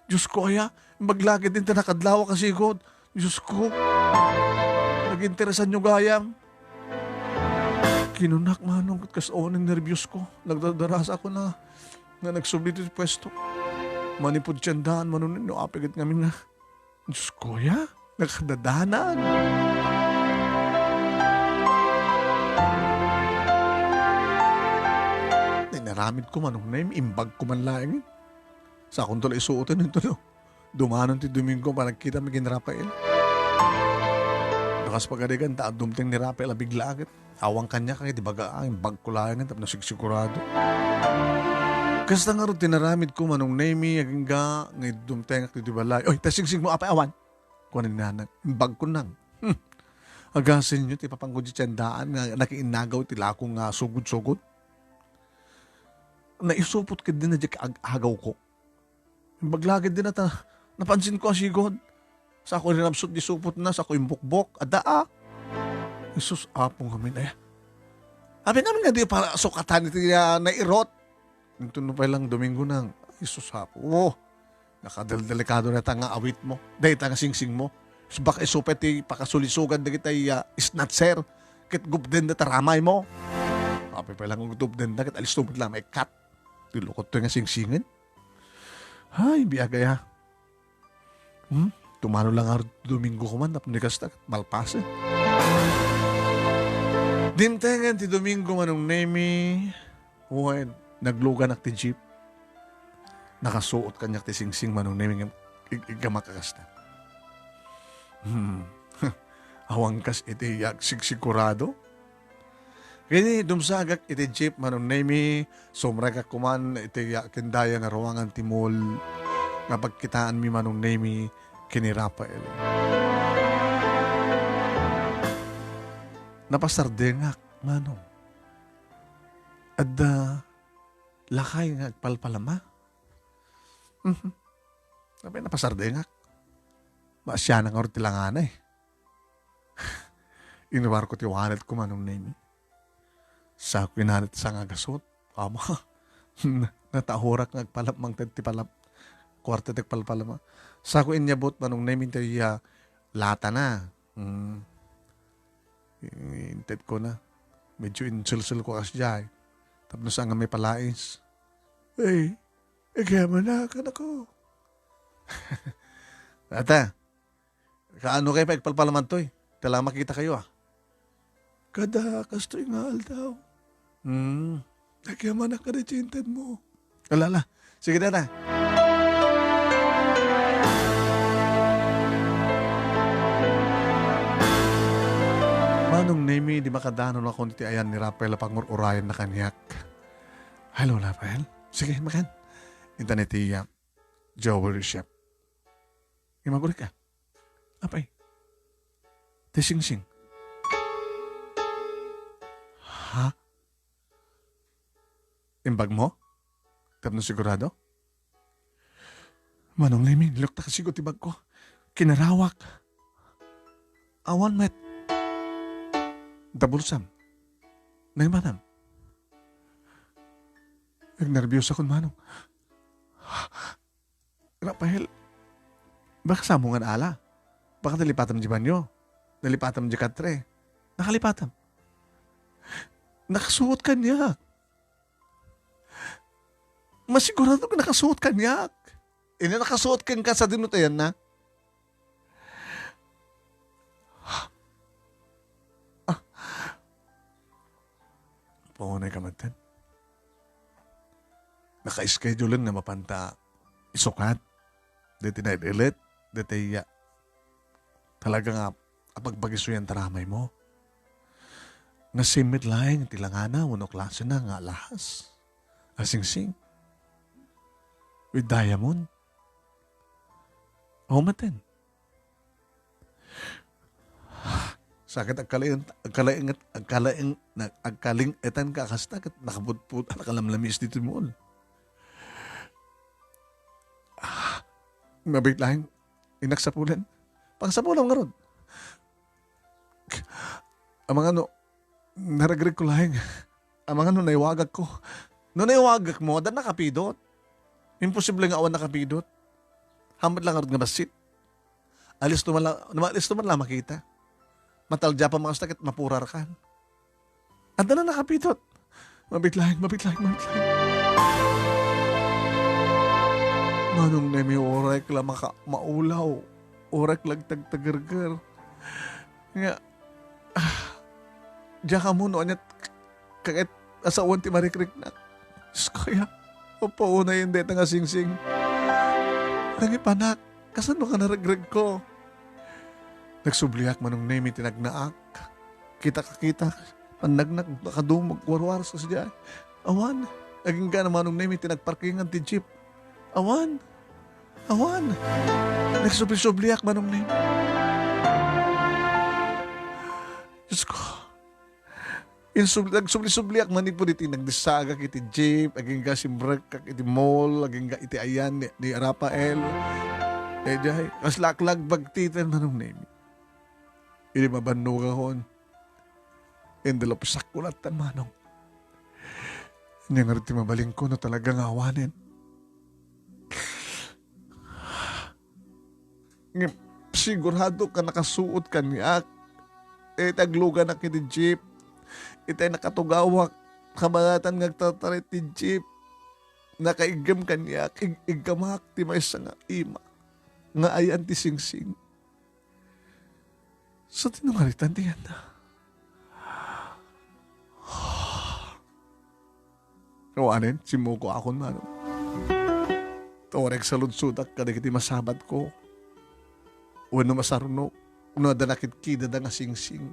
Diyos ko, aya, imbag la ketdin ta nakadlawak a sigud. Diyos ko, naginteresan nyo gayam. Kinunak, Manong, ket kas awan nerbios ko. Nagdadarasa ko na nga nagsubli ti puesto. Manipud tiendaan, Manong, no apay ket ngamin nga. Diyos ko, ya, nakadadanag. Inaramid ko, Manong, na imbag ko man laeng. Sa akon to la isuoten ito, no? Dumanon ti Domingo, panagkita mi ken Rafael. Nakas pagarigan, ta dumteng ni Rafael a bigla, ket awan kaniak, ket ibaga, ah, imbag ko laeng, tapno sigsigurado. Kasta ngarud ti naramid ko, Manong Nemi, agingga, nga dumtengak ditoy balay. Oy, ta sigsig mo, apay awan? Kuan ni nanang, imbag ko nang. Hmm. Agasen nyo, ti papangko di tiendaan, nga nakiinnagaw ti lakong nga sugod-sugod. Naisupot ket din na di ag-, agaw ko. Imbag la ket din ta napansin ko a sigud. Sa ako rinabsot di supot na, sa ako imbukbok. Adda a. Jesus, Apo ngamin, aya. Apay ngamin nga di para sukatan iti, ah, nairot. Inton no pay lang Domingo nang, Jesus, Apo. Oh, nakadeldelikado na ta nga awit mo. Dayta nga singsing mo. Baka isu pay ti pakasulisugan dagiti, ah, snatcher. Ket gupden da taramay mo. Apay pay lang gupden da, ket alisto met lang maikkat. Ti lukot to nga singsingen. Ay, biag aya. Hmm? Tumano lang nga Domingo ko man, tapno di kasta, malpasen. Dimtengen ti Domingo, Manong Nemi. Wen, nagluganak ti jeep. Nakasuot kaniak ti singsing, Manong Nemi, ngem ig-, iggamak a kasta. Hmm. Awan kas iti agsigsigurado. Ket ni dumsagak iti jeep, Manong Nemi, sumrekak kuman iti, ah, ken daya nga ruangan ti mall nga pagkitaanmi, Manong Nemi, ken ni Rafael. Napasardengak, Manong. Adda lakay nga agpalpalama. Mhm. Apay napasardengak. Maasianak ngarud ti langana, eh. Inwarko ti wallet ko, Manong Nemi. Sako inalit sa nga gasot. Ama, natahorak nga agpalam-, mangted ti palam-, kuarta ti agpalpalama. Sako inyabut, Manong Nemi, ti, ah, lata na. Hmm. Inted ko na. Medyo inselsel ko kasdiay. Tapno saan nga may palais. Ay, agyaman na, kanako. Ata, kaano kayo pa agpalpalaman toy? Tala makita kayo, ah. Kada kastoy nga aldaw. Hmm. Agyaman na kada chinted mo. Ala, ala. Sige, dada. Manong Nemi, di makadanon ako iti ayan ni Rafael a pangur-urayan na kaniak. Hello, Rafael. Sige, makan. Intan iti, ah, jewelry shop. Imaguri ka. Apay? Ti singsing. Ha? Imbag mo? Tapno sigurado? Manong Lemmy, niluktak a sigo ti bag ko. Kinarawak. Awan met. Dabulsam. Naimanam. Agnerbios akon, Manong. Rafael, baka sa mo nga naala. Baka nalipatam di banyo. Nalipatam di katre. Nakalipatam. Nakasuot kaniak. Masigurado nga nakasuot kaniak. Ania nakasuot kenka sadino ti ayanna? Ah. Paunay ka met ken. Naka-schedule nga mapanta isukat. Deti nail-ilet, deti ya. Talaga nga apagbagiso yan taramay mo. Nga simmet laeng ti langana wenno klasena nga alahas a singsing. With diamond. Aw, maten. Sakit agkalaing-, agkalaing-, agkalaing-, nag-, agkaling-etan ka kasta ket nakapudpud-, nakalamlamis ditoy mall. Ah, mabit laeng. Innak sapulan. Pangsapulam ngarud. Amangan no, naregreg ko laeng. Amangan no naiwagak ko. No naiwagak mo, adda nakapidot. Imposible nga awan nakapidot. Hammet lang ngarud nga bassit. Alisto man la, alisto man la makita. Mataldia pa makasta ket mapurar kan. Adda na nakapidot. Mabit laeng, mabit laeng, mabit laeng. Manong Nemi, uray ka la maka-, maulaw. Uray ka la agtagtagerger. Nga, ah, diak ammo no aniat kaket asawan ti marikriknak. Diyos ko, ya. Papaunay deta nga singsing. Nangipanak. Kasano nga naregreg ko? Nagsubliak, Manong Nemi, ti nagnaak. Kita ka kita, pannagnak, nakadumog, warwaras, kasdiay. Awan, agingga na, Manong Nemi, ti nagparkingan ti jeep. Awan, awan. Nagsubli-subliak, Manong Nemi. Diyos ko. Insub-, nagsubli-subliak manipud iti nagdissagak iti jeep, agingga simbrekkak iti mall, agingga iti ayan ni, ni Rafael. Eh, diay, kasla aklagbag ti ten, Manong Nemi. Idi mabannogakon, indalupsakko latta, Manong. Ania ngarud ti mabalinko no talaga nga awanen? Ngem sigurado ka nakasuot kaniak. Iti agluganak iti jeep, iti nakatugawak, kabanatan nga agtartarit ti jeep, nakaiggem kaniak, ig-, iggamak ti maysa nga ima nga ayan ti singsing. Sadino ngarud ti ayanna? Awanen, simmukoakon, Manong. Uray agsaludsodak kadagiti masabatko. Wenno masarnok, no adda nakitkidada nga singsing.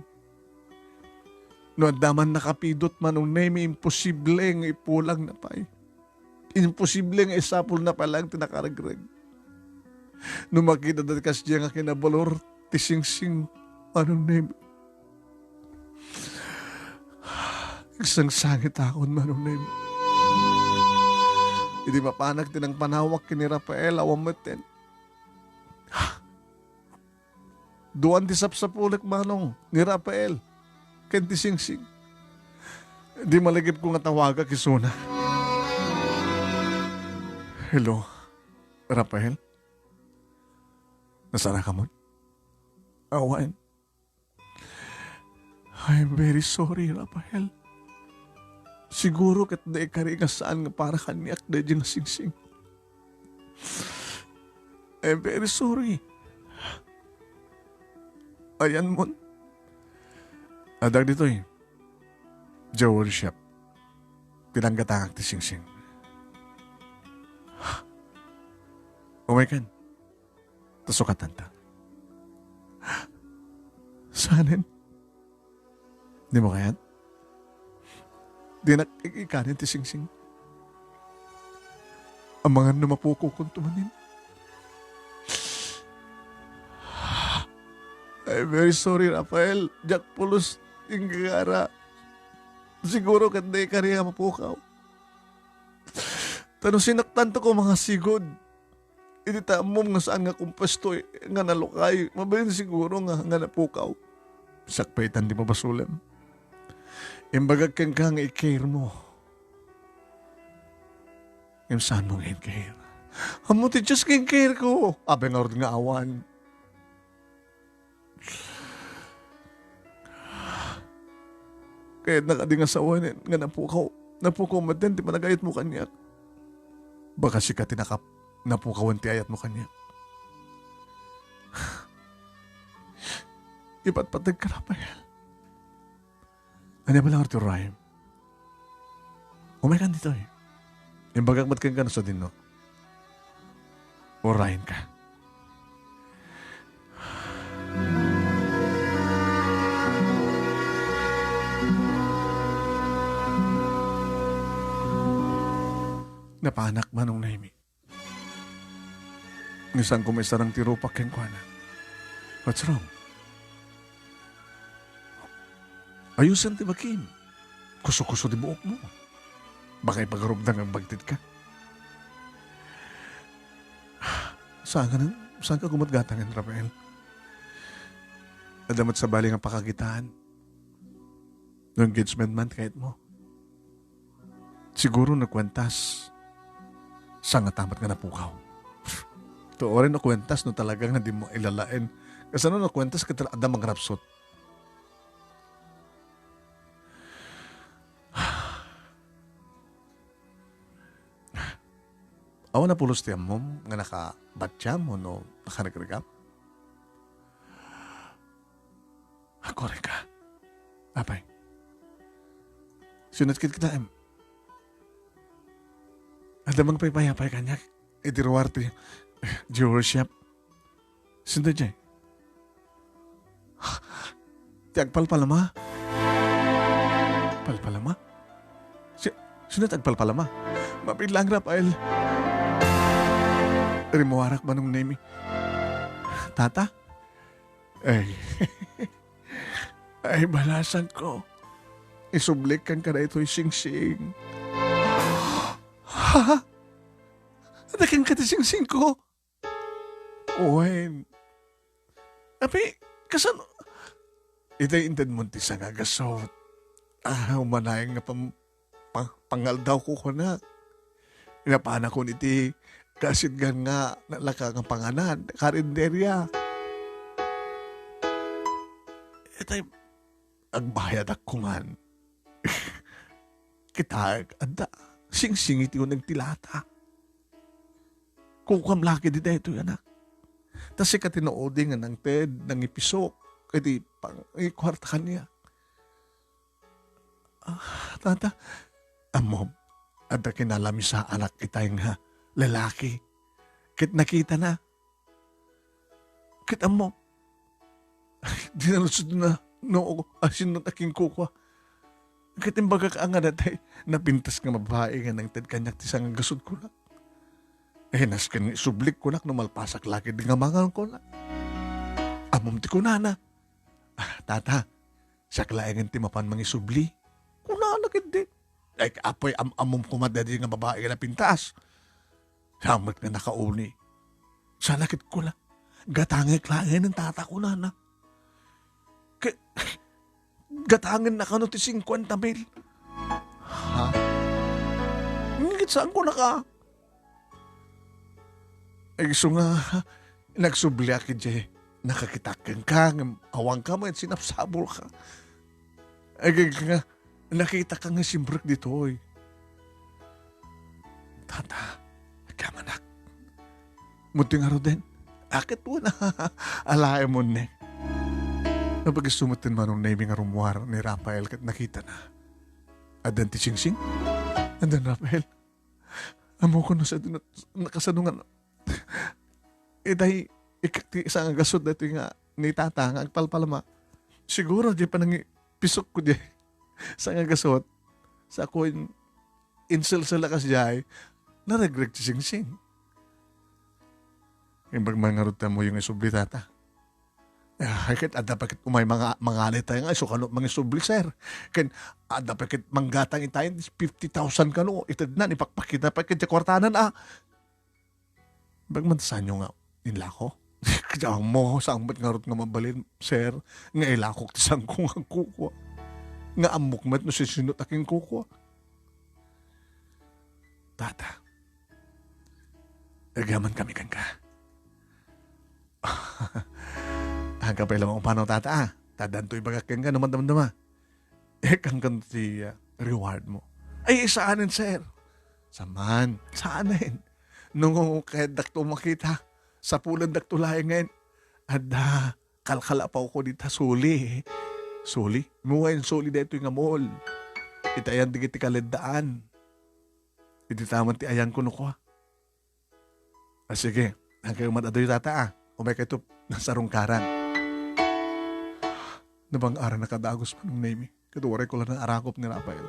No adda man nakapidot, Manong Nemi, imposible nga ipulangna pay. Imposible nga isapulna pay laeng ti nakaregreg. No makitadaka kasdiay nga kinabalor ti singsing, Manong Nemi. Agsangsangit akon, Manong Nemi. Idi mapanak ti nangpanawak ken ni Rafael, awan metten. Duan ti sapsapulek, Manong, ni Rafael ken ti singsing. Di malagipko nga tawagak isuna. Hello, Rafael? Nasaan ka man? Awan. I'm very sorry, Rafael. Siguro ket dika kari nga saan nga para kaniak daydi nga singsing. I'm very sorry. Ayanmon. Adda ditoy. Joe Worship. Pinanggatangak ti singsing. Umay ken. Ta sukatanta. Saanen? Dimo kayat? Dinak ik-ikanen ti singsing. Amangan no mapukaw kunto manen. I'm very sorry, Rafael. Diak pulos ti inggagara. Siguro ket dika kari nga mapukaw. Ta no sinaktanto ko, mga sigud. Iti ta ammom nga saan nga kumpuesto nga nalukay, mabalin siguro nga, nga napukaw. Sakbay tan di mabasolem. Imbagak kenka nga i-care mo. Ngem saanmo nga in-care? Ammo ti Dios nga in-care ko. Apay ngarud nga awan? Kayatna kadi nga sawen nga napukaw. Napukaw met ti panagayatmo kaniak. Baka sika ti nakap-, napukawan ti ayatmo kaniak. Ipatpategka, Rafael. Ania pay laeng ti uray? Umaykan ditoy. Imbagak met kenka no sadino. Urayenka. Napanak, Manong Nemi. Nga saanko maisarang ti rupak kenkuana. What's wrong? Ayusen ti bakim. Kuso-kuso ti buokmo. Baka ipagarupda nga agbagtitka. Saan ka nang, saan ka gumatgatangen, Rafael? Adda met sabali nga pakakitaan. No engagement man kayatmo. Siguro nakuentas. Sangatamat nga napukaw. Tuoren nakuentas no talaga nga di mo ilalaen. Kasano nakuentas ket adda mangrapsot? Awan a pulos ti ammom nga nakabattiam wenno nakaregregam? Agkurayka. Apay? Sino ti kitkitaem? Adda mangpaypayapay kaniak iti ruar ti Jew worship. Sino diay? Ti agpalpalama? Palpalama? Si-, sino ti agpalpalama? Mabiit laeng, Rafael. Rimmuarak, Manong Nemi. Tata? Ay. Ay, balasangko. Isublikkan ka daytoy singsing. Ha? Adda kenka ti singsingko? Wen. Apay, kasano? Itay intedmon ti sangagasut. Ah, umanayon nga pam-, pang-, pangaldawko kunak. Napanakon iti kasidgan nga nalaka nga panganan, karinderya. Itay, agbayadak kuman. Kitaek, adda singsing iti uneg ti lata. Kukuam la ketdi daytoy, anak. Ta sika ti naudi nga nangted, nangipisok, iti pang-, ikuarta kaniak. Ah, tata, ammom, adda kinalamisaanak itay nga lalaki. Ket nakitana, ket ammom, di naludsodna no asinot a kenkuana. Ket imbagak a nga natay napintas nga babai nga nangted kaniak ti sangagasut kunak. Eh, nasken nga isublik kunak no malpasak la ketdi nga mangan kunak. Ammom ti kunana, "Ah, tata, siak laengen ti mapan mangisubli." Kunana ketdi. Ay, apoy, am-, ammom koma daydi nga babai nga napintas. Siak met nga nakauni. Sana ket kuna, "Gatangek laengen, tata," kunana. Ke-, gatangenna kano ti singkuenta mil? Ha? Ngem ket saan kunaka? Ay, isu nga, nagsubliak idiay nakakitak kenka, ngem awanka met, sinapsabulka. Ay, nga, nakitak nga simrek ditoy. Tata, agyamanak. Muti ngaruden, aket wen, alaemon ne. Napagistumet ten Manong Nemi nga rummuar ni Rafael ket nakitana. Addan ti singsing? Addan, Rafael. Ammokon no sa-, na-, nakasano nga, itay, ikak ti sangagasut daytoy nga ni tata nga agpalpalama. Siguro, di pa nangi-, pisokko di sangagasut. Sa ako in-, inselsellakas diay, naregreg ti singsing. Imbag man ngarud ta ammoyo nga isubli, tata. Ay, ket adda pa ket umay manga-, manganay tayo nga isu kano mangisubli, sir. Ken adda pa ket manggatang itay fifty thousand kano, itednan, ipakpakita pa ket ti kuartanan, ah. Bagman ta saanyo nga inlako? Ket ammo, saan met ngarud nga mabalin, sir, nga ilakok ti saanko nga kukua. Nga ammok met no sisinot a kinkukua. Tata, agyaman kami kenka. Agka pay laeng umano, tata, ah. Ta addanto ibagak kenka no madamdama. Ikkan ti, ah, reward mo. Ay, saanen, sir. Saman, saanen. No kayatdakto makita, sapulendakto laeng ngayen. Adda, kalkalapawko dita suli. Suli? Wen, suli daytoy nga mall. Iti ayan dagiti kaleddaan. Iti taman ti ayanko no kua. Ah, sige. Haankayo mad-aduyo, tata, a. Umaykayto, nasarungkaran. Nabang-aran a kadagos, Manong Nemi. Ket uray ko la naarakop ni Rafael.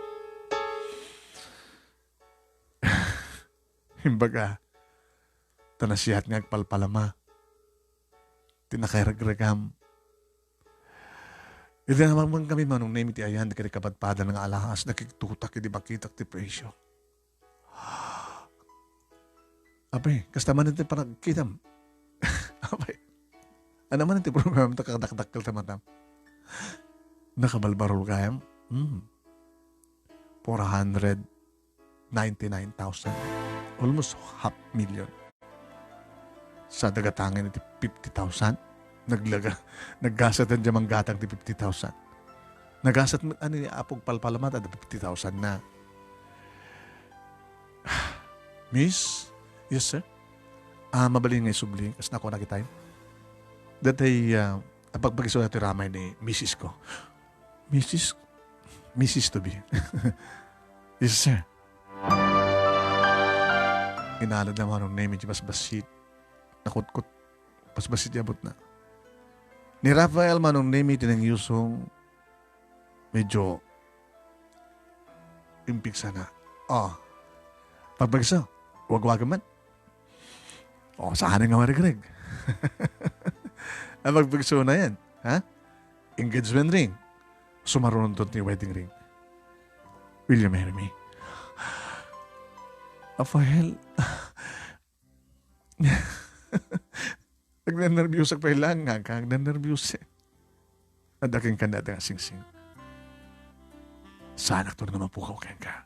Imbaga, ta nasiat nga agpalpalama ti nakairagregam. Idi naman kami, Manong Nemi, ti ayan, dagiti kapadpadan nga alahas, nakigtutak idi makitak ti presyo. Apay, kasta man ti panagkitam. Apay, ano man ti problema ta kadakdakkel ta matam? Nakabalbarol gayam? Hmm. Four hundred ninety-nine thousand. Almost half million. Sa dagatangan iti fifty thousand. Naglaga, naggasat diay manggatang ti fifty thousand. Nagasat met ani Apo agpalpalama ta fifty thousand na. Miss? Yes, sir? Ah, mabalin nga isubli, kas nakunak itay. Datay, ah, apagpagiso ti ramay ni misis ko. Misis? Misis to be. Yes, sir. Inalad na Manong Nemi ti basbasit. Nakutkot. Basbasit ti abutna. Ni Rafael, Manong Nemi, ti nangyusong medyo impigsana. Oh. Pagpagso, wagwagem man. Oh, saan nga marigreg? Ang pagpagso na yan, ha? Engagement ring. Sumarunod ti wedding ring. Will you marry me? Rafael, nagnenerbios ak pay lang nga, agnenerbios. Adda kenka dayta nga singsing. Saanakto nga mapukaw kenka.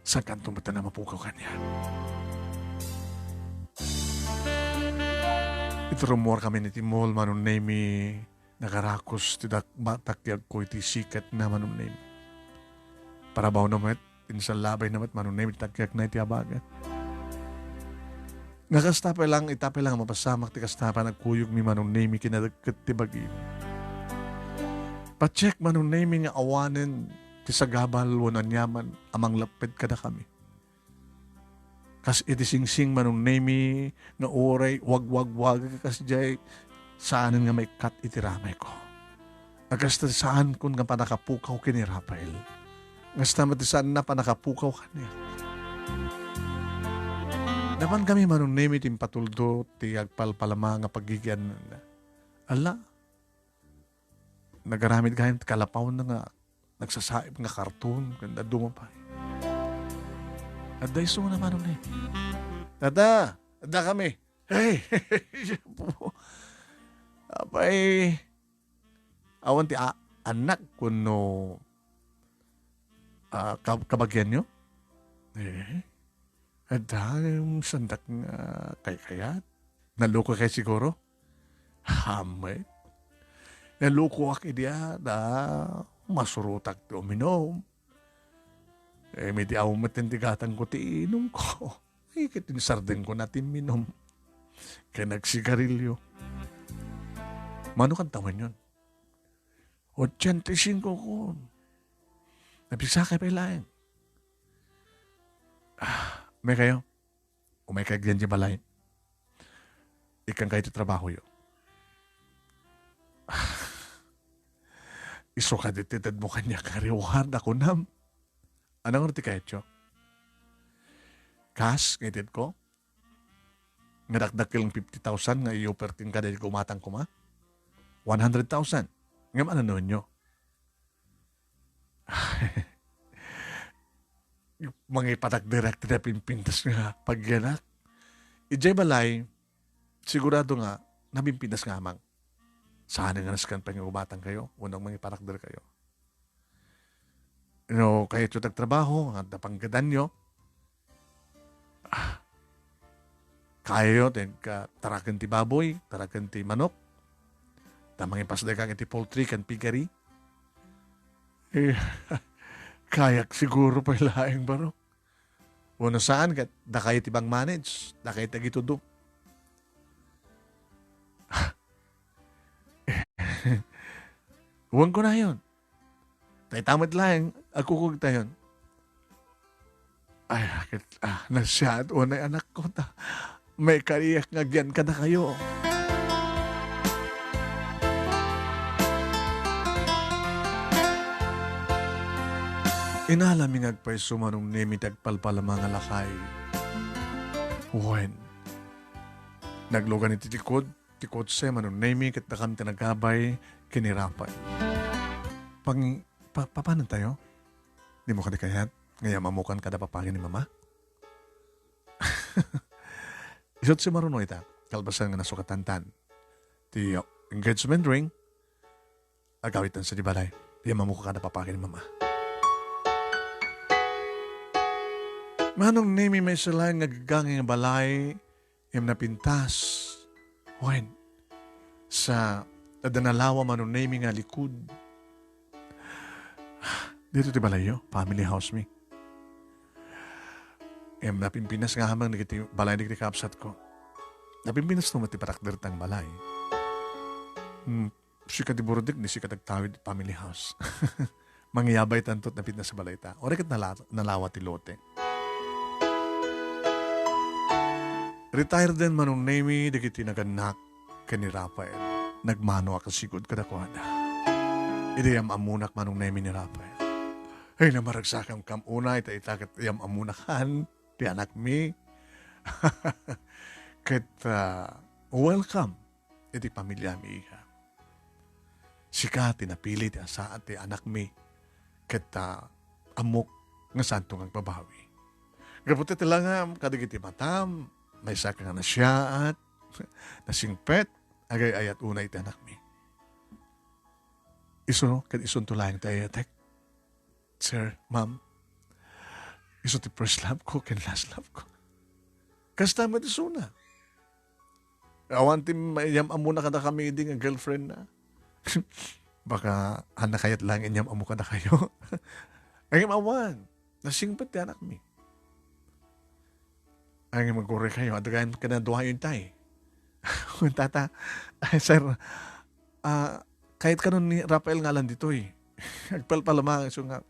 Saankanto met nga mapukaw kaniak. Iti rummuar kami iti mall, Manong Nemi, nakarakos ti dak-, ba-, takyagko iti sikat na, Manong Nemi. Parabawna met, insallabay na met, Manong Nemi, ti takyakna iti abagan. Nga kasta pay lang, ita pay lang mapasamak ti kasta panagkuyogmi, Manong Nemi, kinadagket ti bagimi. Pacheck, Manong Nemi, nga awanen ti sagabal wenno aniaman a manglepped kadakami. Kas iti singsing, Manong Nemi, nga uray wagwagwag kasdiay, saanen nga maikkat iti ramayko. A kasta, saankon nga panakapukaw ken ni Rafael. Kasta met ti saanna panakapukaw kaniak. Napan kami, Manong Nemi, ti impatuldo ti agpalpalama nga paggigiannanna. Ala, nagaramid gayam ti kalapawna nga nagsasaib nga karton, ken dadduma pay. Adda isuna, Manong Nemi. Tata, adda kami. Hey, apay, awan ti a-, anak wenno, ah, kab-, kabagianyo? Eh, adda, sandak nga kaykayat. Nalukokay siguro? Ammay. Nalukoak idi a, da, masurotak ti uminum. Eh, madi awan met ti gatangko ti inumko. Ay, ket insardengko na ti imminum. Ken agsigarilyo. Mano kan tawenyon? Ochenta y cinco kon. Napigsakay pay laeng. Ah, umaykayo. Umaykayo diay balay. Ikkankayo ti trabahoyo. Isu kadi ti tedmo kaniak nga reward a kunam. Ania ngarud ti kayatyo? Kas nga itedko? Nga dakdakkel nga fifty thousand nga i-offer kenka daydi gumatang koma? One hundred thousand. Ngem ania no wenyo? Mangipatakderak ti napimpintas nga pagyanak. Idiay balay, sigurado nga napimpintas nga amang. Saan nga nasken pay nga gumatangkayo, wenno mangipatakderkayo. No, kayatyo ti agtrabaho, nga adda panggedanyo, ah, kayayo ti ka-, taraken ti baboy, taraken ti manok, ta mangipasdek iti poultry ken piggery. Eh, kayak siguro pay laeng, baro. Wenno saan, ket dakayo ti mang-manage, dakayo ti agitudo. Wen kunayon. Dayta met laeng, agkukugtayon. Ay, ket, ah, nasiaat unay anakko, ta maikariak nga agyan kadakayo. Inalami nga agpayso Manong Nemi ti agpalpalama nga lakay. Wen, naglugan iti likod ti kotse Manong Nemi ket dakami ti nagabay ken ni Rafael. Pang-, pa-, papanentayo? Dimo kadi kayat nga iyam-ammokan kada papagen ni Mama? Isu't si Maruno ita, kalpasan nga nasukatantan ti engagement ring, agawidtan sa di balay. Iyam-ammok kada papagen ni Mama. Manong Nemi, maysa laeng nga gagangay nga balay, iyam napintas. Wen, sa adda nalawa Manong Nemi nga likod. Dito ti balayyo, family house mi. Em, napimpinas nga amin dagiti balay dagiti kabsatko. Napimpinas to met ti patakder tang balay. Hmm, sika ti burdik, ni sika ti agtawid family house. Mangyabay tanto ti napimpinas a balay ta. Uray ket nala-, nalawa ti lote. Retired den Manong Nemi dagiti nagannak ken ni Rafael. Nagmano a kasigud kadakuada. Idi iyam-ammonak Manong Nemi ni Rafael. Ay, na maragsakan kam unay, ta ita ket iyam-ammonakan ti anakmi. Ket, ah, welcome iti pamiliami, iha. Sika ti napili ti asaat ti anakmi, ket, ah, ammok nga saanto nga agbabawi. Gapu ta ti langam kadagiti matam, maysaka nga nasiaat, nasingpet, agay-ayat unay ti anakmi. Isu, ket isunto laeng ti ayatek. Sir, ma'am, isu ti first love ko ken last love ko. Kasta met isuna. Awan ti maiyam-ammona kadakami idi nga girlfriend na. Baka, ah, nakayat lang inyam-ammo kadakayo. Ay, awan. Nasingpet ti anakmi. Ay, nga maguri kayo. Adda kayo kanaduayo intay. Tata, ay, sir, ah, kayat kano ni Rafael nga alan ditoy. Agpalpalama, so nga,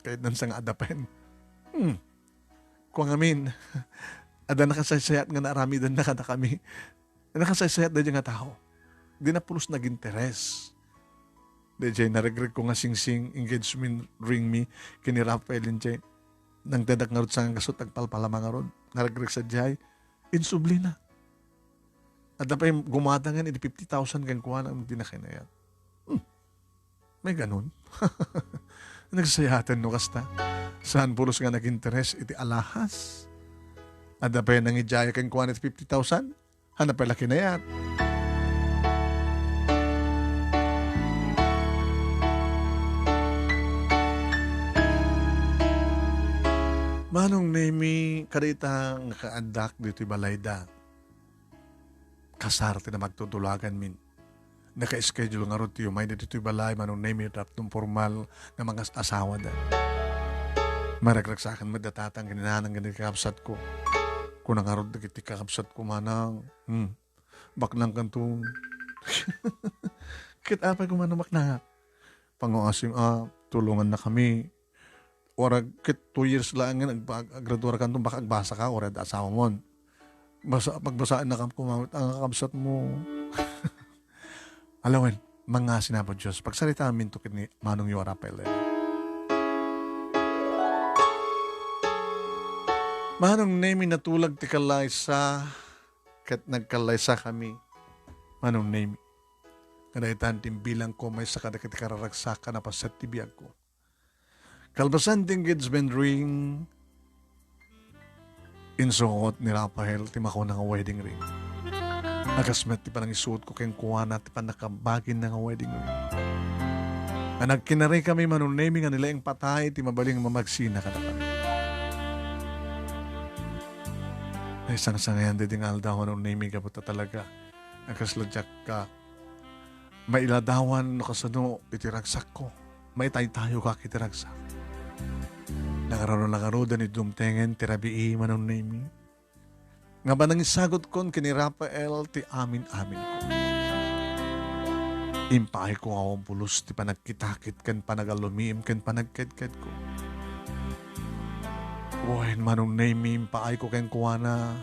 kayat nan sa nga adapen. Hmm. Kung amin, adda nakasaysayat nga naaramidan na kadakami. Nakasaysayat da nga tao. Di na pulos naginteres. Di jay naregreg ko nga singsing engagement ring mi ken ni Rafael, jay nangtedak ngarud sa nga gasut agpalpalama ngarud. Naregreg sa jay. Insubli na. Adda pay gumatangan iti fifty thousand kenkuana, di na kinayat. Hmm. May ganun. Nagsayatan no kasta. Saan pulos nga naginteres iti alahas? Adda pay nangidiaya kenkuana iti fifty thousand? Hanap pay la kinayat. Manong Nemi, kadita nga kaaddak ditoy balayda. Kasar ti namagtutulagan min. Naka-schedule ngarud ti umay ditoy balay, Manong Nemi, tapno formal nga mangas-asawa da. Maragragsakan met da tatang ken nanang ken kakabsat ko. Kuna ngarud dagiti kakabsat ko, manang, hmm, baknang kanton. Ket apay ko, manang, baknang? Panguasim a, tulongan na kami. Warag ket two years laeng nga agpa-, aggraduar kanto, baka agbasa ka, uray adda asawa mon. Basa, pagbasaen na kam kumamit, ang kakabsat mo. Alawen, mangngasi na po Diyos. Pagsaritaan minto ket ni Manong Yora Pele. Manong Nemi, natulag ti kallaysa, ket nagkallaysa kami. Manong Nemi. Nga daytan ti imbilang ko, maysa kadagiti kararagsak a napaset ti biag ko. Kalpasan ti engagement ring, insuot ni Rafael ti makuna nga wedding ring. A kas met ti panangisuot ko kenkuana ti pannakabagin na nga wedding ring. A nagkinarikami, Manong Nemi, nga ni laeng patay ti mabalin nga mamagsina kadakami. Naisangsangayan daydi nga aldaw, Manong Nemi, gapu ta talaga a kasla diak ka mailadawan no kasano iti ragsakko. Maitaytayogak iti ragsak. Nangarano-nangaruden iti dumtengen ti rabii, Manong Nemi. Nga panangisagutkon ken ni Rafael ti amin-aminko. Impaayko nga awan pulos ti panagkitakit ken panagalumiim ken panagkedkedko. Wen, Manong Nemi, impaayko kenkuana.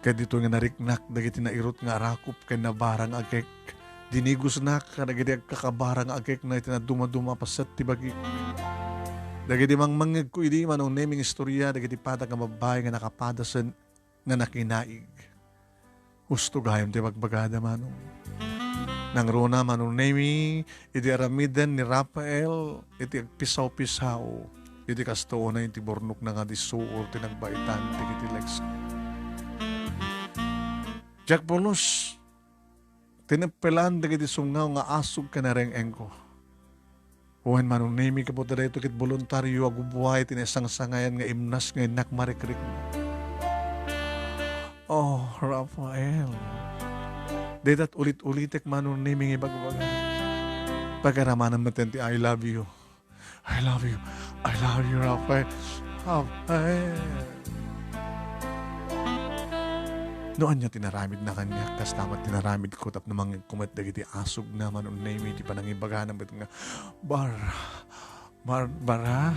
Ket ditoy nga nariknak dagiti nairut nga arakop ken nabara nga agek, dinigusnak kadagiti agkakabara nga agekna iti nadumaduma a paset ti bagik. Dagiti mangmangngegko idi, Manong Nemi, nga istoria dagiti padak nga babbai nga nakapadasen nga nakinaig. Husto gayam ti bagbagada, Manong. Nangruna, Manong Nemi, iti aramiden ni Rafael iti agpisaw-pisaw iti kastoona iti burnokna nga disuor ti nagbaitan dagiti legs. Diak pulos tineppelan dagiti sungaw nga asog ken areng-engko. Wen, Manong Nemi, gapu ta daytoy ket boluntario a gubua iti naisangsangayan nga imnas nga innak marikrikna. Oh, Rafael. Dayta ulit-ulitek, Manong Nemi, nga ibagbaga. Pagaramanam met ti "I love you. I love you. I love you, Rafael. Rafael." No ania ti naramidna kaniak, kasta met ti naramidko tapno mangngegko met dagiti asogna, Manong Nemi, iti panangibagana met nga, "Bar-, Barbara.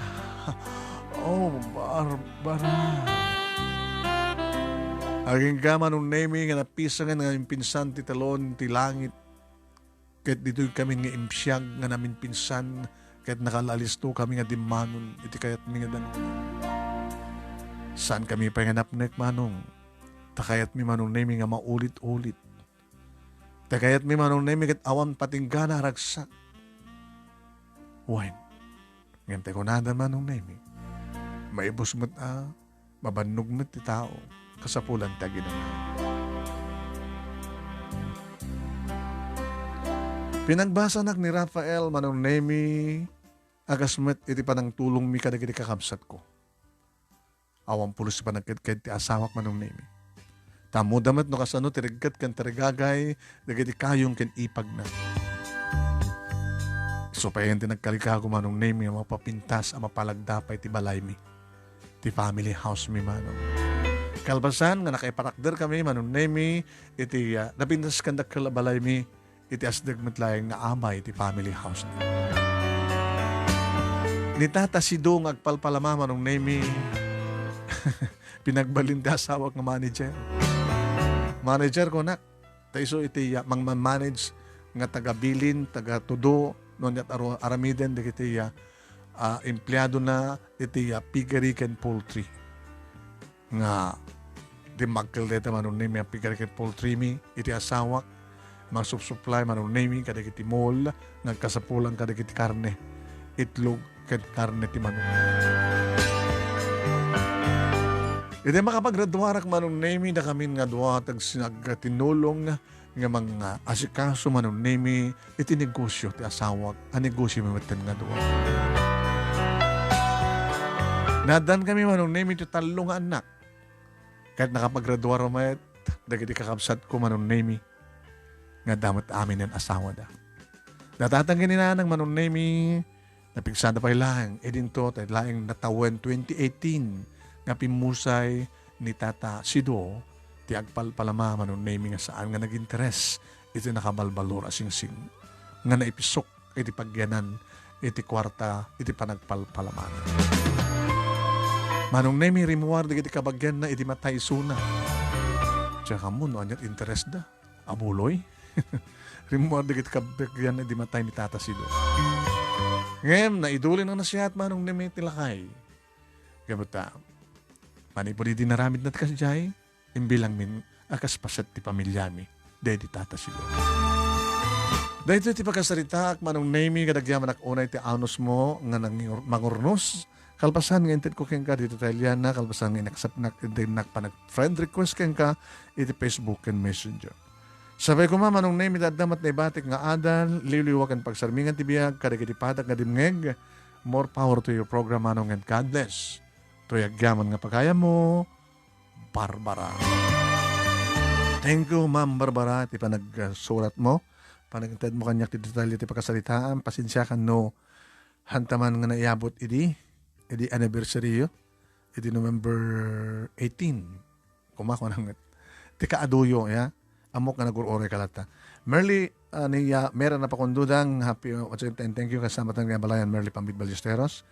Oh, Barbara." Agingga, Manong Nemi, nga napisangen nga impinsan ti talon ti langit. Ket ditoy kami nga imsiag nga naminpinsan, ket nakalaalisto kami nga dimmanon iti kayatmi nga danum. Saan kami pay nga napnek, Manong. Ta kayatmi, Manong Nemi, nga maulit-ulit. Ta kayatmi, Manong Nemi, ket awan patinggana a ragsak. Wen, ngem ta kunada, Manong Nemi, maibus met a mabannog met ti tao, kasapulan ti aginana. Pinagbasanak ni Rafael, Manong Nemi, a kas met iti panangtulongmi kadagiti kakabsatko. Awan pulos ti panagkedked ti asawak, Manong Nemi. Ta ammoda met no kasano ti regget ken ti regagay dagiti kayong ken ipagna. Isu pay ti nagkalikago, Manong Nemi, a mapapintas a mapalagda pay ti balaymi, ti family house mi, Manong. Kalpasan nga nakaipatakder kami, Manong Nemi, iti, ah, napintas ken dakkel a balaymi, iti asdeg met laeng nga amay ti family house. Ni Tata Sido nga agpalpalama, Manong Nemi, pinagbalin ti asawak nga manager. Manager, kunak, ta isu iti, ah, mangmamanage nga taga-bilin, taga-tudo, no, aniat aro-, aramiden dagiti, ah, ah, empleadona iti, ah, piggery ken poultry. Nga dimmakkel dayta, Manong Nemi, a piggery ken poultry mi iti asawak, mangsupsuplay, Manong Nemi, kadagiti mall nga agkasapulan kadagiti karne, itlog, ken karne ti manok. Iti makapagraduarak, Manong Nemi, dakamin nga dua ti agsinag-, tinulong nga mang-, ah, asikaso, Manong Nemi, iti negosyo ti asawak, a negosyo mi metten nga dua. Naaddan kami, Manong Nemi, ti tallo nga annak. Ket nakapagraduar met dagiti kakabsatko, Manong Nemi, nga adda met aminen asawada. Datatan ken ni nanang, Manong Nemi, napigsada pay laeng idinto, tay laeng natawen twenty eighteen nga pimmusay ni Tata Sido ti agpalpalama, Manong Nemi, nga saan nga naginteres iti nakabalbalor a singsing nga naipisok iti pagyanan iti kuarta iti panagpalpalama. Manong Nemi, rimmuar dagiti kabagianna idi matay isuna. Diak ammo no aniat interesda. Abuloy. Rimmuar dagiti kabagianna idi matay ni Tata Sido. Ngem, naidulin a nasiat, Manong Nemi, ti lakay. Gapu ta, manipud idi naramidna ti kasdiay, imbilangmin a kas paset ti pamiliami daydi Tata Sido. Daytoy ti pakasaritaak, Manong Nemi, kadagiti anak unay ti anusmo nga nangingur-, mangurnos. Kalpasan nga intedko kenka ditoy Italiana, kalpasan nga inakseptnak, innak panag-friend request kenka iti Facebook ken Messenger. Sapay koma, Manong Nemi, ta adda met naibatik nga adal, liwliwa ken pagsarmingan ti biag kadagiti padak nga dimngeg. More power to your program, Manong, and God bless. Toy agyaman nga pagayammo, Barbara. Thank you, Ma'am Barbara, ti panagsuratmo. Panagintedmo kaniak ti detalye ti pakasaritaan. Pasensiakan no hantaman nga naiyabot idi. idi anniversary yo, idi November eighteen. Kumakuan nga ti kaaduyo, ya. Ammok nga nagur-uray ka latta. Merly, ah, ni, ah, Mera Napakondudang, happy, uh, what's it, and thank you, kasama tan nga balayan, Merly Pambit Ballesteros.